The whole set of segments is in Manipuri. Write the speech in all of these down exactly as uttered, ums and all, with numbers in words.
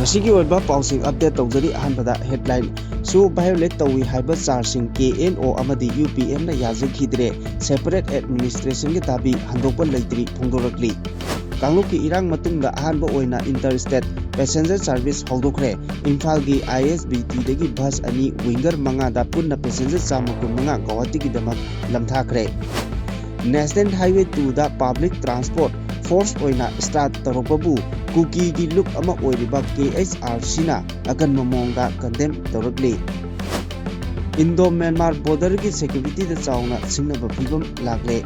ꯑꯁꯤꯒꯤ ꯑꯣꯏꯕ ꯄꯥꯎꯁꯤꯡ ꯑꯞꯗꯦꯠ ꯇꯧꯖꯔꯤ꯫ ꯑꯍꯥꯟꯕꯗ ꯍꯦꯗꯂꯥꯏꯟ: ꯁꯨ ꯚꯥꯏꯑꯣꯂꯦꯠ ꯇꯧꯏ ꯍꯥꯏꯕ ꯆꯥꯔꯖꯁꯤꯡ ꯀꯦ ꯑꯦꯟ ꯑꯣ ꯑꯃꯗꯤ ꯌꯨ ꯄꯤ ꯑꯦꯝꯅ ꯌꯥꯖꯈꯤꯗ꯭ꯔꯦ꯫ ꯁꯦꯄꯔꯦꯠ ꯑꯦꯗꯃꯤꯅꯤꯁꯇ꯭ꯔꯦꯁꯟꯒꯤ ꯗꯥꯕꯤ ꯍꯟꯗꯣꯛꯄ ꯂꯩꯇ꯭ꯔꯤ ꯐꯣꯡꯗꯣꯔꯛꯂꯤ꯫ ꯀꯥꯡꯂꯨꯞꯀꯤ ꯏꯔꯥꯡ ꯃꯇꯨꯡꯗ ꯑꯍꯥꯟꯕ ꯑꯣꯏꯅ ꯏꯟꯇꯔ ꯁ꯭ꯇꯦꯠ ꯄꯦꯁꯦꯟꯖꯔ ꯁꯥꯔꯚꯤꯁ ꯍꯧꯗꯣꯛꯈ꯭ꯔꯦ꯫ ꯏꯝꯐꯥꯜꯒꯤ ꯑꯥꯏ ꯑꯦꯁ ꯕꯤ ꯇꯤꯗꯒꯤ ꯕꯁ ꯑꯅꯤ, ꯋꯤꯡꯒꯔ ꯃꯉꯥꯗ ꯄꯨꯟꯅ ꯄꯦꯁꯦꯟꯖꯔ ꯆꯥꯝꯃ ꯀꯨꯟꯃꯉꯥ ꯒꯧꯍꯥꯇꯤꯒꯤꯗꯃꯛ ꯂꯝꯊꯥꯈ꯭ꯔꯦ꯫ ꯅꯦꯁꯅꯦꯜ ꯍꯥꯏꯋꯦ ꯇꯨꯗ ꯄꯕ꯭ꯂꯤꯛ ꯇ꯭ꯔꯥꯟꯁꯄꯣꯔꯠ ꯐꯣꯔꯁ ꯑꯣꯏꯅ ꯁ꯭ꯇꯥꯔꯠ ꯇꯧꯔꯛꯄꯕꯨ ꯀꯨꯀꯤꯒꯤ ꯂꯨꯞ ꯑꯃ ꯑꯣꯏꯔꯤꯕ ꯀꯦ ꯑꯩꯆ ꯑꯥꯔ ꯁꯤꯅ ꯑꯀꯟꯕ ꯃꯑꯣꯡꯗ ꯀꯟꯗꯦꯝ ꯇꯧꯔꯛꯂꯤ꯫ ꯏꯟꯗꯣ ꯃ꯭ꯌꯥꯟꯃꯥꯔ ꯕꯣꯔꯗꯔꯒꯤ ꯁꯦꯀ꯭ꯌꯨꯔꯤꯇꯤꯗ ꯆꯥꯎꯅ ꯁꯤꯡꯅꯕ ꯐꯤꯕꯝ ꯂꯥꯛꯂꯦ꯫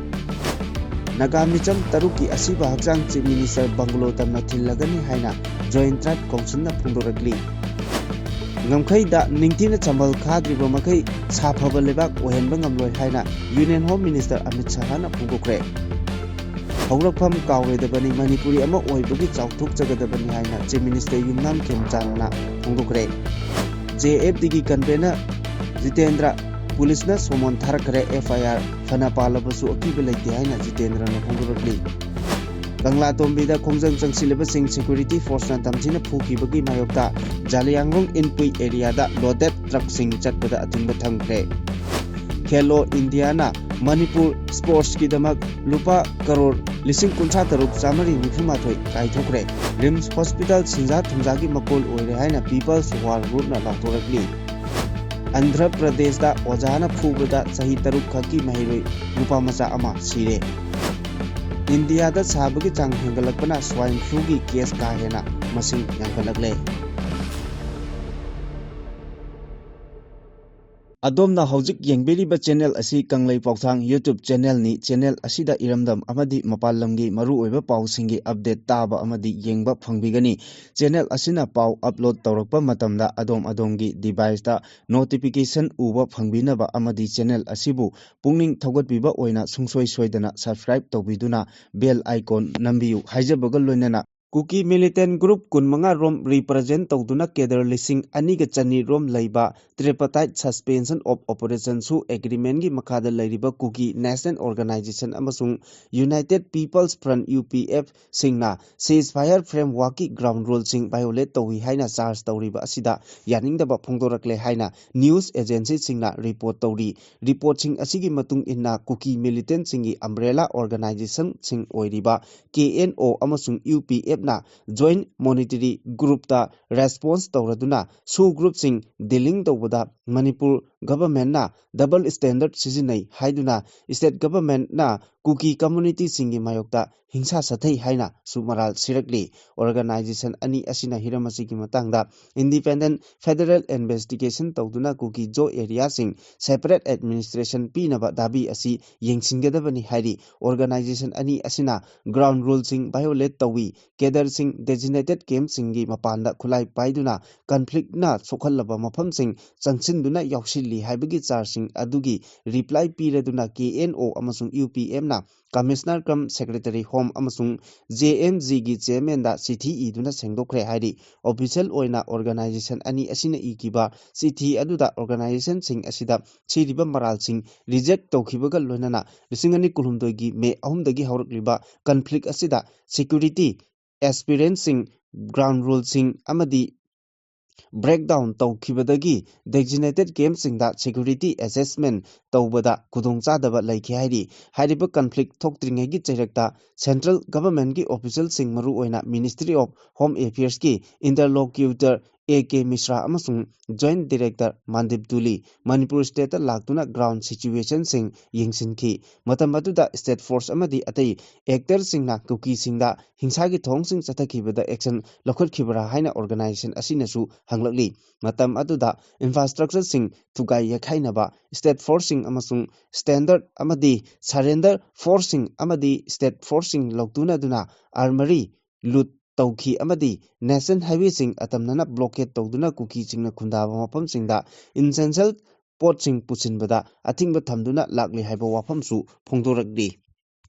ꯅꯥꯒꯥ ꯃꯤꯆꯝ ꯇꯔꯨꯛꯀꯤ ꯑꯁꯤꯕ ꯍꯛꯆꯥꯡ ꯆꯤꯐ ꯃꯤꯅꯤꯁꯇꯔ ꯕꯪꯒꯂꯣ ꯇꯝꯅ ꯊꯤꯜꯂꯒꯅꯤ ꯍꯥꯏꯅ ꯖꯣꯏꯟꯠ ꯇ꯭ꯔꯥꯏꯕ ꯀꯥꯎꯟꯁꯤꯜꯅ ꯐꯣꯡꯗꯣꯔꯛꯂꯤ꯫ ꯉꯝꯈꯩꯗ ꯅꯤꯡꯊꯤꯅ ꯆꯝꯕꯜ ꯈꯥꯗ꯭ꯔꯤꯕ ꯃꯈꯩ ꯁꯥꯐꯕ ꯂꯩꯕꯥꯛ ꯑꯣꯏꯍꯟꯕ ꯉꯝꯂꯣꯏ ꯍꯥꯏꯅ ꯌꯨꯅꯤꯌꯟ ꯍꯣꯝ ꯃꯤꯅꯤꯁꯇꯔ ꯑꯃꯤꯠ ꯁꯍꯥꯅ ꯐꯣꯡꯗꯣꯛꯈ꯭ꯔꯦ꯫ ꯍꯧꯔꯛꯐꯝ ꯀꯥꯎꯔꯣꯏꯗꯕꯅꯤ, ꯃꯅꯤꯄꯨꯔꯤ ꯑꯃ ꯑꯣꯏꯕꯒꯤ ꯆꯥꯎꯊꯣꯛꯆꯒꯗꯕꯅꯤ ꯍꯥꯏꯅ ꯆꯤꯐ ꯃꯤꯅꯤꯁꯇꯔ ꯌꯨꯝꯅꯥꯝ ꯈꯦꯝꯆꯥꯟꯅ ꯐꯣꯡꯗꯣꯛꯈ꯭ꯔꯦ꯫ ꯖꯦ ꯑꯦꯐ ꯇꯤꯒꯤ ꯀꯟꯚꯦꯅꯔ ꯖꯤꯇꯦꯟꯗ꯭ꯔ ꯄꯨꯂꯤꯁꯅ ꯁꯣꯃꯣꯟ ꯊꯥꯔꯛꯈ꯭ꯔꯦ꯫ ꯑꯦꯐ ꯑꯥꯏ ꯑꯥꯔ ꯐꯅ ꯄꯥꯜꯂꯕꯁꯨ ꯑꯀꯤꯕ ꯂꯩꯇꯦ ꯍꯥꯏꯅ ꯖꯤꯇꯦꯟꯗ꯭ꯔꯅ ꯐꯣꯡꯗꯣꯔꯛꯂꯤ꯫ ꯀꯪꯂꯥꯇꯣꯝꯕꯤꯗ ꯈꯣꯡꯖꯪ ꯆꯪꯁꯤꯜꯂꯤꯕꯁꯤꯡ ꯁꯦꯀ꯭ꯌꯨꯔꯤꯇꯤ ꯐꯣꯔꯁꯅ ꯇꯝꯊꯤꯅ ꯐꯨꯈꯤꯕꯒꯤ ꯃꯥꯌꯣꯛꯇ ꯖꯥꯂꯤꯌꯥꯡꯔꯣꯡ ꯏꯟꯄꯨꯏ ꯑꯦꯔꯤꯌꯥꯗ ꯂꯣꯗꯦꯠ ꯇ꯭ꯔꯛꯁꯤꯡ ꯆꯠꯄꯗ ꯑꯊꯤꯡꯕ ꯊꯝꯈ꯭ꯔꯦ꯫ ꯈꯦꯂꯣ ꯏꯟꯗꯤꯌꯥꯅ ꯃꯅꯤꯄꯨꯔ ꯁ꯭ꯄꯣꯔꯠꯁꯀꯤꯗꯃꯛ ꯂꯨꯄꯥ ꯀꯔꯣꯔ ꯂꯤꯁꯤꯡ ꯀꯨꯟꯊ꯭ꯔꯥ ꯇꯔꯨꯛ ꯆꯥꯃꯔꯤ ꯅꯤꯐꯨ ꯃꯥꯊꯣꯏ ꯀꯥꯏꯊꯣꯛꯈ꯭ꯔꯦ꯫ ꯔꯤꯝꯁ ꯍꯣꯁꯄꯤꯇꯥꯜ ꯁꯦꯟꯖꯥ ꯊꯨꯝꯖꯥꯒꯤ ꯃꯀꯣꯜ ꯑꯣꯏꯔꯦ ꯍꯥꯏꯅ ꯄꯤꯄꯜꯁ ꯋꯥꯔ ꯒ꯭ꯔꯨꯞꯅ ꯂꯥꯎꯊꯣꯔꯛꯂꯤ꯫ ꯑꯟꯙ꯭ꯔ ꯄ꯭ꯔꯗꯦꯁꯇ ꯑꯣꯖꯥꯅ ꯐꯨꯕꯗ ꯆꯍꯤ ꯇꯔꯨꯛ ꯈꯛꯀꯤ ꯃꯍꯩꯔꯣꯏ ꯅꯨꯄꯥ ꯃꯆꯥ ꯑꯃ ꯁꯤꯔꯦ꯫ ꯏꯟꯗꯤꯌꯥꯗ ꯁꯥꯕꯒꯤ ꯆꯥꯡ ꯍꯦꯟꯒꯠꯂꯛꯄꯅ ꯁ꯭ꯋꯥꯏꯟ ꯐ꯭ꯂꯨꯒꯤ ꯀꯦꯁ ꯀꯥ ꯍꯦꯟꯅ ꯃꯁꯤꯡ ꯌꯥꯝꯈꯠꯂꯛꯂꯦ꯫ ꯑꯗꯣꯝꯅ ꯍꯧꯖꯤꯛ ꯌꯦꯡꯕꯤꯔꯤꯕ ꯆꯦꯅꯦꯜ ꯑꯁꯤ ꯀꯪꯂꯩ ꯄꯥꯎꯊꯥꯡ YouTube ꯆꯦꯅꯦꯜꯅꯤ꯫ ꯆꯦꯅꯦꯜ ꯑꯁꯤꯗ ꯏꯔꯝꯗꯝ ꯑꯃꯗꯤ ꯃꯄꯥꯟ ꯂꯝꯒꯤ ꯃꯔꯨꯑꯣꯏꯕ ꯄꯥꯎꯁꯤꯡꯒꯤ ꯑꯞꯗꯦꯠ ꯇꯥꯕ ꯑꯃꯗꯤ ꯌꯦꯡꯕ ꯐꯪꯕꯤꯒꯅꯤ꯫ ꯆꯦꯅꯦꯜ ꯑꯁꯤꯅ ꯄꯥꯎ ꯑꯞꯂꯣꯗ ꯇꯧꯔꯛꯄ ꯃꯇꯝꯗ ꯑꯗꯣꯝ ꯑꯗꯣꯝꯒꯤ ꯗꯤꯚꯥꯏꯁꯇ ꯅꯣꯇꯤꯐꯤꯀꯦꯁꯟ ꯎꯕ ꯐꯪꯕꯤꯅꯕ ꯑꯃꯗꯤ ꯆꯦꯅꯦꯜ ꯑꯁꯤꯕꯨ ꯄꯨꯛꯅꯤꯡ ꯊꯧꯒꯠꯄꯤꯕ ꯑꯣꯏꯅ ꯁꯨꯡꯁꯣꯏ ꯁꯣꯏꯗꯅ ꯁꯕꯁꯀ꯭ꯔꯥꯏꯕ ꯇꯧꯕꯤꯗꯨꯅ ꯕꯦꯜ ꯑꯥꯏꯀꯣꯟ ꯅꯝꯕꯤꯌꯨ ꯍꯥꯏꯖꯕꯒ ꯂꯣꯏꯅꯅ ꯀꯨꯀꯤ ꯃꯤꯂꯤꯇꯦꯟ ꯒ꯭ꯔꯨꯞ ꯀꯨꯟꯃꯉꯥ ꯔꯣꯝ ꯔꯤꯄ꯭ꯔꯖꯦꯟ ꯇꯧꯗꯨꯅ ꯀꯦꯗꯔ ꯂꯤꯁꯤꯡ ꯑꯅꯤꯒ ꯆꯅꯤ ꯔꯣꯝ ꯂꯩꯕ ꯇ꯭ꯔꯤꯄꯇꯥꯏꯠ ꯁꯁꯄꯦꯟꯁꯟ ꯑꯣꯐ ꯑꯣꯄꯔꯦꯁꯟꯁꯨ ꯑꯦꯒ꯭ꯔꯤꯃꯦꯟꯒꯤ ꯃꯈꯥꯗ ꯂꯩꯔꯤꯕ ꯀꯨꯀꯤ ꯅꯦꯁꯅꯦꯜ ꯑꯣꯔꯒꯅꯥꯏꯖꯦꯁꯟ ꯑꯃꯁꯨꯡ united people's front, U P F, ꯁꯤꯡꯅ ceasefire frameworkꯀꯤ ꯒ꯭ꯔꯥꯎꯟ ꯔꯨꯜꯁꯤꯡ violate ꯇꯧꯏ ꯍꯥꯏꯅ ꯆꯥꯔꯖ ꯇꯧꯔꯤꯕ ꯑꯁꯤꯗ ꯌꯥꯅꯤꯡꯗꯕ ꯐꯣꯡꯗꯣꯔꯛꯂꯦ ꯍꯥꯏꯅ ꯅ꯭ꯌꯨꯁ ꯑꯦꯖꯦꯟꯁꯤꯁꯤꯡꯅ ꯔꯤꯄꯣꯔꯠ ꯇꯧꯔꯤ꯫ ꯔꯤꯄꯣꯔꯠꯁꯤꯡ ꯑꯁꯤꯒꯤ ꯃꯇꯨꯡ ꯏꯟꯅ ꯀꯨꯀꯤ ꯃꯤꯂꯤꯇꯦꯟꯁꯤꯡꯒꯤ ꯑꯝꯕ꯭ꯔꯦꯂꯥ ꯑꯣꯔꯒꯅꯥꯏꯖꯦꯁꯟꯁꯤꯡ ꯑꯣꯏꯔꯤꯕ ꯀꯦ ꯑꯦꯟ ꯑꯣ ꯑꯃꯁꯨꯡ ꯌꯨ ꯄꯤ ꯑꯦꯐꯅ ꯖꯣꯏꯟꯠ ꯃꯣꯅꯤꯇꯔꯤ ꯒ꯭ꯔꯨꯞꯇ ꯔꯦꯁꯄꯣꯟꯁ ꯇꯧꯔꯗꯨꯅ ꯁꯨ ꯒ꯭ꯔꯨꯞꯁꯤꯡ ꯗꯤꯂꯤꯡ ꯇꯧꯕꯗ ꯃꯅꯤꯄꯨꯔ ꯒꯚꯔꯟꯃꯦꯟꯠꯅ ꯗꯕꯜ ꯁ꯭ꯇꯦꯟꯗꯔꯗ ꯁꯤꯖꯤꯟꯅꯩ ꯍꯥꯏꯗꯨꯅ ꯁ꯭ꯇꯦꯠ ꯒꯚꯔꯟꯃꯦꯟꯠꯅ ꯀꯨꯀꯤ ꯀꯝꯃ꯭ꯌꯨꯅꯤꯇꯤꯁꯤꯡꯒꯤ ꯃꯥꯌꯣꯛꯇ ꯍꯤꯡꯁꯥ ꯁꯥꯊꯩ ꯍꯥꯏꯅꯁꯨ ꯃꯔꯥꯜ ꯁꯤꯔꯛꯂꯤ꯫ ꯑꯣꯔꯒꯅꯥꯏꯖꯦꯁꯟ ꯑꯅꯤ ꯑꯁꯤꯅ ꯍꯤꯔꯝ ꯑꯁꯤꯒꯤ ꯃꯇꯥꯡꯗ ꯏꯟꯗꯤꯄꯦꯟꯗꯦꯟꯠ ꯐꯦꯗꯔꯦꯜ ꯏꯟꯚꯦꯁꯇꯤꯒꯦꯁꯟ ꯇꯧꯗꯨꯅ ꯀꯨꯀꯤ ꯖꯣ ꯑꯦꯔꯤꯌꯥꯁꯤꯡ ꯁꯦꯄꯔꯦꯠ ꯑꯦꯗꯃꯤꯅꯤꯁꯇ꯭ꯔꯦꯁꯟ ꯄꯤꯅꯕ ꯗꯥꯕꯤ ꯑꯁꯤ ꯌꯦꯡꯁꯤꯟꯒꯗꯕꯅꯤ ꯍꯥꯏꯔꯤ꯫ ꯑꯣꯔꯒꯅꯥꯏꯖꯦꯁꯟ ꯑꯅꯤ ꯑꯁꯤꯅ ꯒ꯭ꯔꯥꯎꯟ ꯔꯨꯜꯁꯤꯡ ꯚꯥꯏꯑꯣꯂꯦꯠ ꯇꯧꯏ, ꯀꯦꯗꯔꯁꯤꯡ ꯗꯦꯖꯤꯅꯦꯇꯦꯗ ꯀꯦꯝꯞꯁꯤꯡꯒꯤ ꯃꯄꯥꯟꯗ ꯈꯨꯠꯂꯥꯏ ꯄꯥꯏꯗꯨꯅ ꯀꯟꯐ꯭ꯂꯤꯛꯅ ꯁꯣꯛꯍꯜꯂꯕ ꯃꯐꯝꯁꯤꯡ ꯆꯪꯁꯤꯟꯗꯨꯅ ꯌꯥꯎꯁꯤꯜꯂꯤ ꯍꯥꯏꯕꯒꯤ ꯆꯥꯔꯖꯁꯤꯡ ꯑꯗꯨꯒꯤ ꯔꯤꯄ꯭ꯂꯥꯏ ꯄꯤꯔꯗꯨꯅ ꯀꯦ ꯑꯦꯟ ꯑꯣ ꯑꯃꯁꯨꯡ ꯌꯨ ꯄꯤ ꯑꯦꯝꯅ ꯀꯃꯤꯁꯅꯔ ꯀꯝ ꯁꯦꯀ꯭ꯔꯦꯇꯔꯤ ꯍꯣꯝ ꯑꯃꯁꯨꯡ ꯖꯦ ꯑꯦꯝ ꯖꯤꯒꯤ ꯆꯦꯌꯔꯃꯦꯟꯗ ꯆꯤꯊꯤ ꯏꯗꯨꯅ ꯁꯦꯡꯗꯣꯛꯈ꯭ꯔꯦ ꯍꯥꯏꯔꯤ꯫ ꯑꯣꯐꯤꯁꯤꯌꯦꯜ ꯑꯣꯏꯅ ꯑꯣꯔꯒꯅꯥꯏꯖꯦꯁꯟ ꯑꯅꯤ ꯑꯁꯤꯅ ꯏꯈꯤꯕ ꯆꯤꯊꯤ ꯑꯗꯨꯗ ꯑꯣꯔꯒꯅꯥꯏꯖꯦꯁꯟꯁꯤꯡ ꯑꯁꯤꯗ ꯁꯤꯔꯤꯕ ꯃꯔꯥꯜꯁꯤꯡ ꯔꯤꯖꯦꯛ ꯇꯧꯈꯤꯕꯒ ꯂꯣꯏꯅꯅ ꯂꯤꯁꯤꯡ ꯑꯅꯤ ꯀꯨꯟꯍꯨꯝꯗꯣꯏꯒꯤ ꯃꯦ ꯑꯍꯨꯝꯗꯒꯤ ꯍꯧꯔꯛꯂꯤꯕ ꯀꯟꯐ꯭ꯂꯤꯛ ꯑꯁꯤꯗ ꯁꯦꯀ꯭ꯌꯨꯔꯤꯇꯤ ꯑꯦꯁꯄꯤꯔꯦꯟꯁꯤꯡ, ꯒ꯭ꯔꯥꯎꯟ ꯔꯨꯜꯁꯤꯡ ꯑꯃꯗꯤ ꯕ꯭ꯔꯦꯛꯗꯥꯎꯟ ꯇꯧꯈꯤꯕꯗꯒꯤ ꯗꯦꯖꯤꯅꯦꯇꯦꯗ ꯀꯦꯝꯞꯁꯤꯡꯗ ꯁꯦꯀ꯭ꯌꯨꯔꯤꯇꯤ ꯑꯦꯁꯦꯁꯃꯦꯟ ꯇꯧꯕꯗ ꯈꯨꯗꯣꯡꯆꯥꯗꯕ ꯂꯩꯈꯤ ꯍꯥꯏꯔꯤ꯫ ꯍꯥꯏꯔꯤꯕ ꯀꯟꯐ꯭ꯂꯤꯛ ꯊꯣꯛꯇ꯭ꯔꯤꯉꯩꯒꯤ ꯆꯩꯔꯛꯇ ꯁꯦꯟꯇ꯭ꯔꯦꯜ ꯒꯚꯔꯟꯃꯦꯟꯠꯀꯤ ꯑꯣꯐꯤꯁꯤꯌꯦꯜꯁꯤꯡ, ꯃꯔꯨꯑꯣꯏꯅ ꯃꯤꯅꯤꯁꯇ꯭ꯔꯤ ꯑꯣꯐ ꯍꯣꯝ ꯑꯦꯐꯤꯌꯔꯁꯀꯤ ꯏꯟꯇꯔꯂꯣꯀ꯭ꯌꯨꯇꯔ ꯑꯦ ꯀꯦ ꯃꯤꯁ꯭ꯔꯥ ꯑꯃꯁꯨꯡ ꯖꯣꯏꯟꯠ ꯗꯤꯔꯦꯛꯇꯔ ꯃꯟꯗꯤꯞ ꯇꯨꯂꯤ ꯃꯅꯤꯄꯨꯔ ꯁ꯭ꯇꯦꯠꯇ ꯂꯥꯛꯇꯨꯅ ꯒ꯭ꯔꯥꯎꯟ ꯁꯤꯆꯨꯋꯦꯁꯟꯁꯤꯡ ꯌꯦꯡꯁꯤꯟꯈꯤ꯫ ꯃꯇꯝ ꯑꯗꯨꯗ ꯁ꯭ꯇꯦꯠ ꯐꯣꯔꯁ ꯑꯃꯗꯤ ꯑꯇꯩ ꯑꯦꯛꯇꯔꯁꯤꯡꯅ ꯀꯨꯀꯤꯁꯤꯡꯗ ꯍꯤꯡꯁꯥꯒꯤ ꯊꯧꯑꯣꯡꯁꯤꯡ ꯆꯠꯊꯈꯤꯕꯗ ꯑꯦꯛꯁꯟ ꯂꯧꯈꯠꯈꯤꯕ꯭ꯔꯥ ꯍꯥꯏꯅ ꯑꯣꯔꯒꯅꯥꯏꯖꯦꯁꯟ ꯑꯁꯤꯅꯁꯨ ꯍꯪꯂꯛꯂꯤ꯫ ꯃꯇꯝ ꯑꯗꯨꯗ ꯏꯟꯐ꯭ꯔꯥꯁ꯭ꯇ꯭ꯔꯛꯆꯔꯁꯤꯡ ꯊꯨꯒꯥꯏ ꯌꯩꯈꯥꯏꯅꯕ, ꯁ꯭ꯇꯦꯠ ꯐꯣꯔꯁꯁꯤꯡ ꯑꯃꯁꯨꯡ ꯁ꯭ꯇꯦꯟꯗꯔꯗ ꯑꯃꯗꯤ ꯁꯔꯦꯟꯗꯔ ꯐꯣꯔꯁꯁꯤꯡ ꯑꯃꯗꯤ ꯁ꯭ꯇꯦꯠ ꯐꯣꯔꯁꯁꯤꯡ ꯂꯧꯇꯨꯅꯗꯨꯅ ꯑꯥꯔꯃꯔꯤ ꯂꯨꯠ ꯇꯧꯈꯤ ꯑꯃꯗꯤ ꯅꯦꯁꯅꯦꯜ ꯍꯥꯏꯋꯦꯁꯤꯡ ꯑꯇꯝꯅꯅ ꯕ꯭ꯂꯣꯀꯦꯠ ꯇꯧꯗꯨꯅ ꯀꯨꯀꯤꯁꯤꯡꯅ ꯈꯨꯟꯗꯥꯕ ꯃꯐꯝꯁꯤꯡꯗ ꯏꯟꯁꯦꯟꯁꯤꯌꯦꯜ ꯄꯣꯠꯁꯤꯡ ꯄꯨꯁꯤꯟꯕꯗ ꯑꯊꯤꯡꯕ ꯊꯝꯗꯨꯅ ꯂꯥꯛꯂꯤ ꯍꯥꯏꯕ ꯋꯥꯐꯝꯁꯨ ꯐꯣꯡꯗꯣꯔꯛꯂꯤ꯫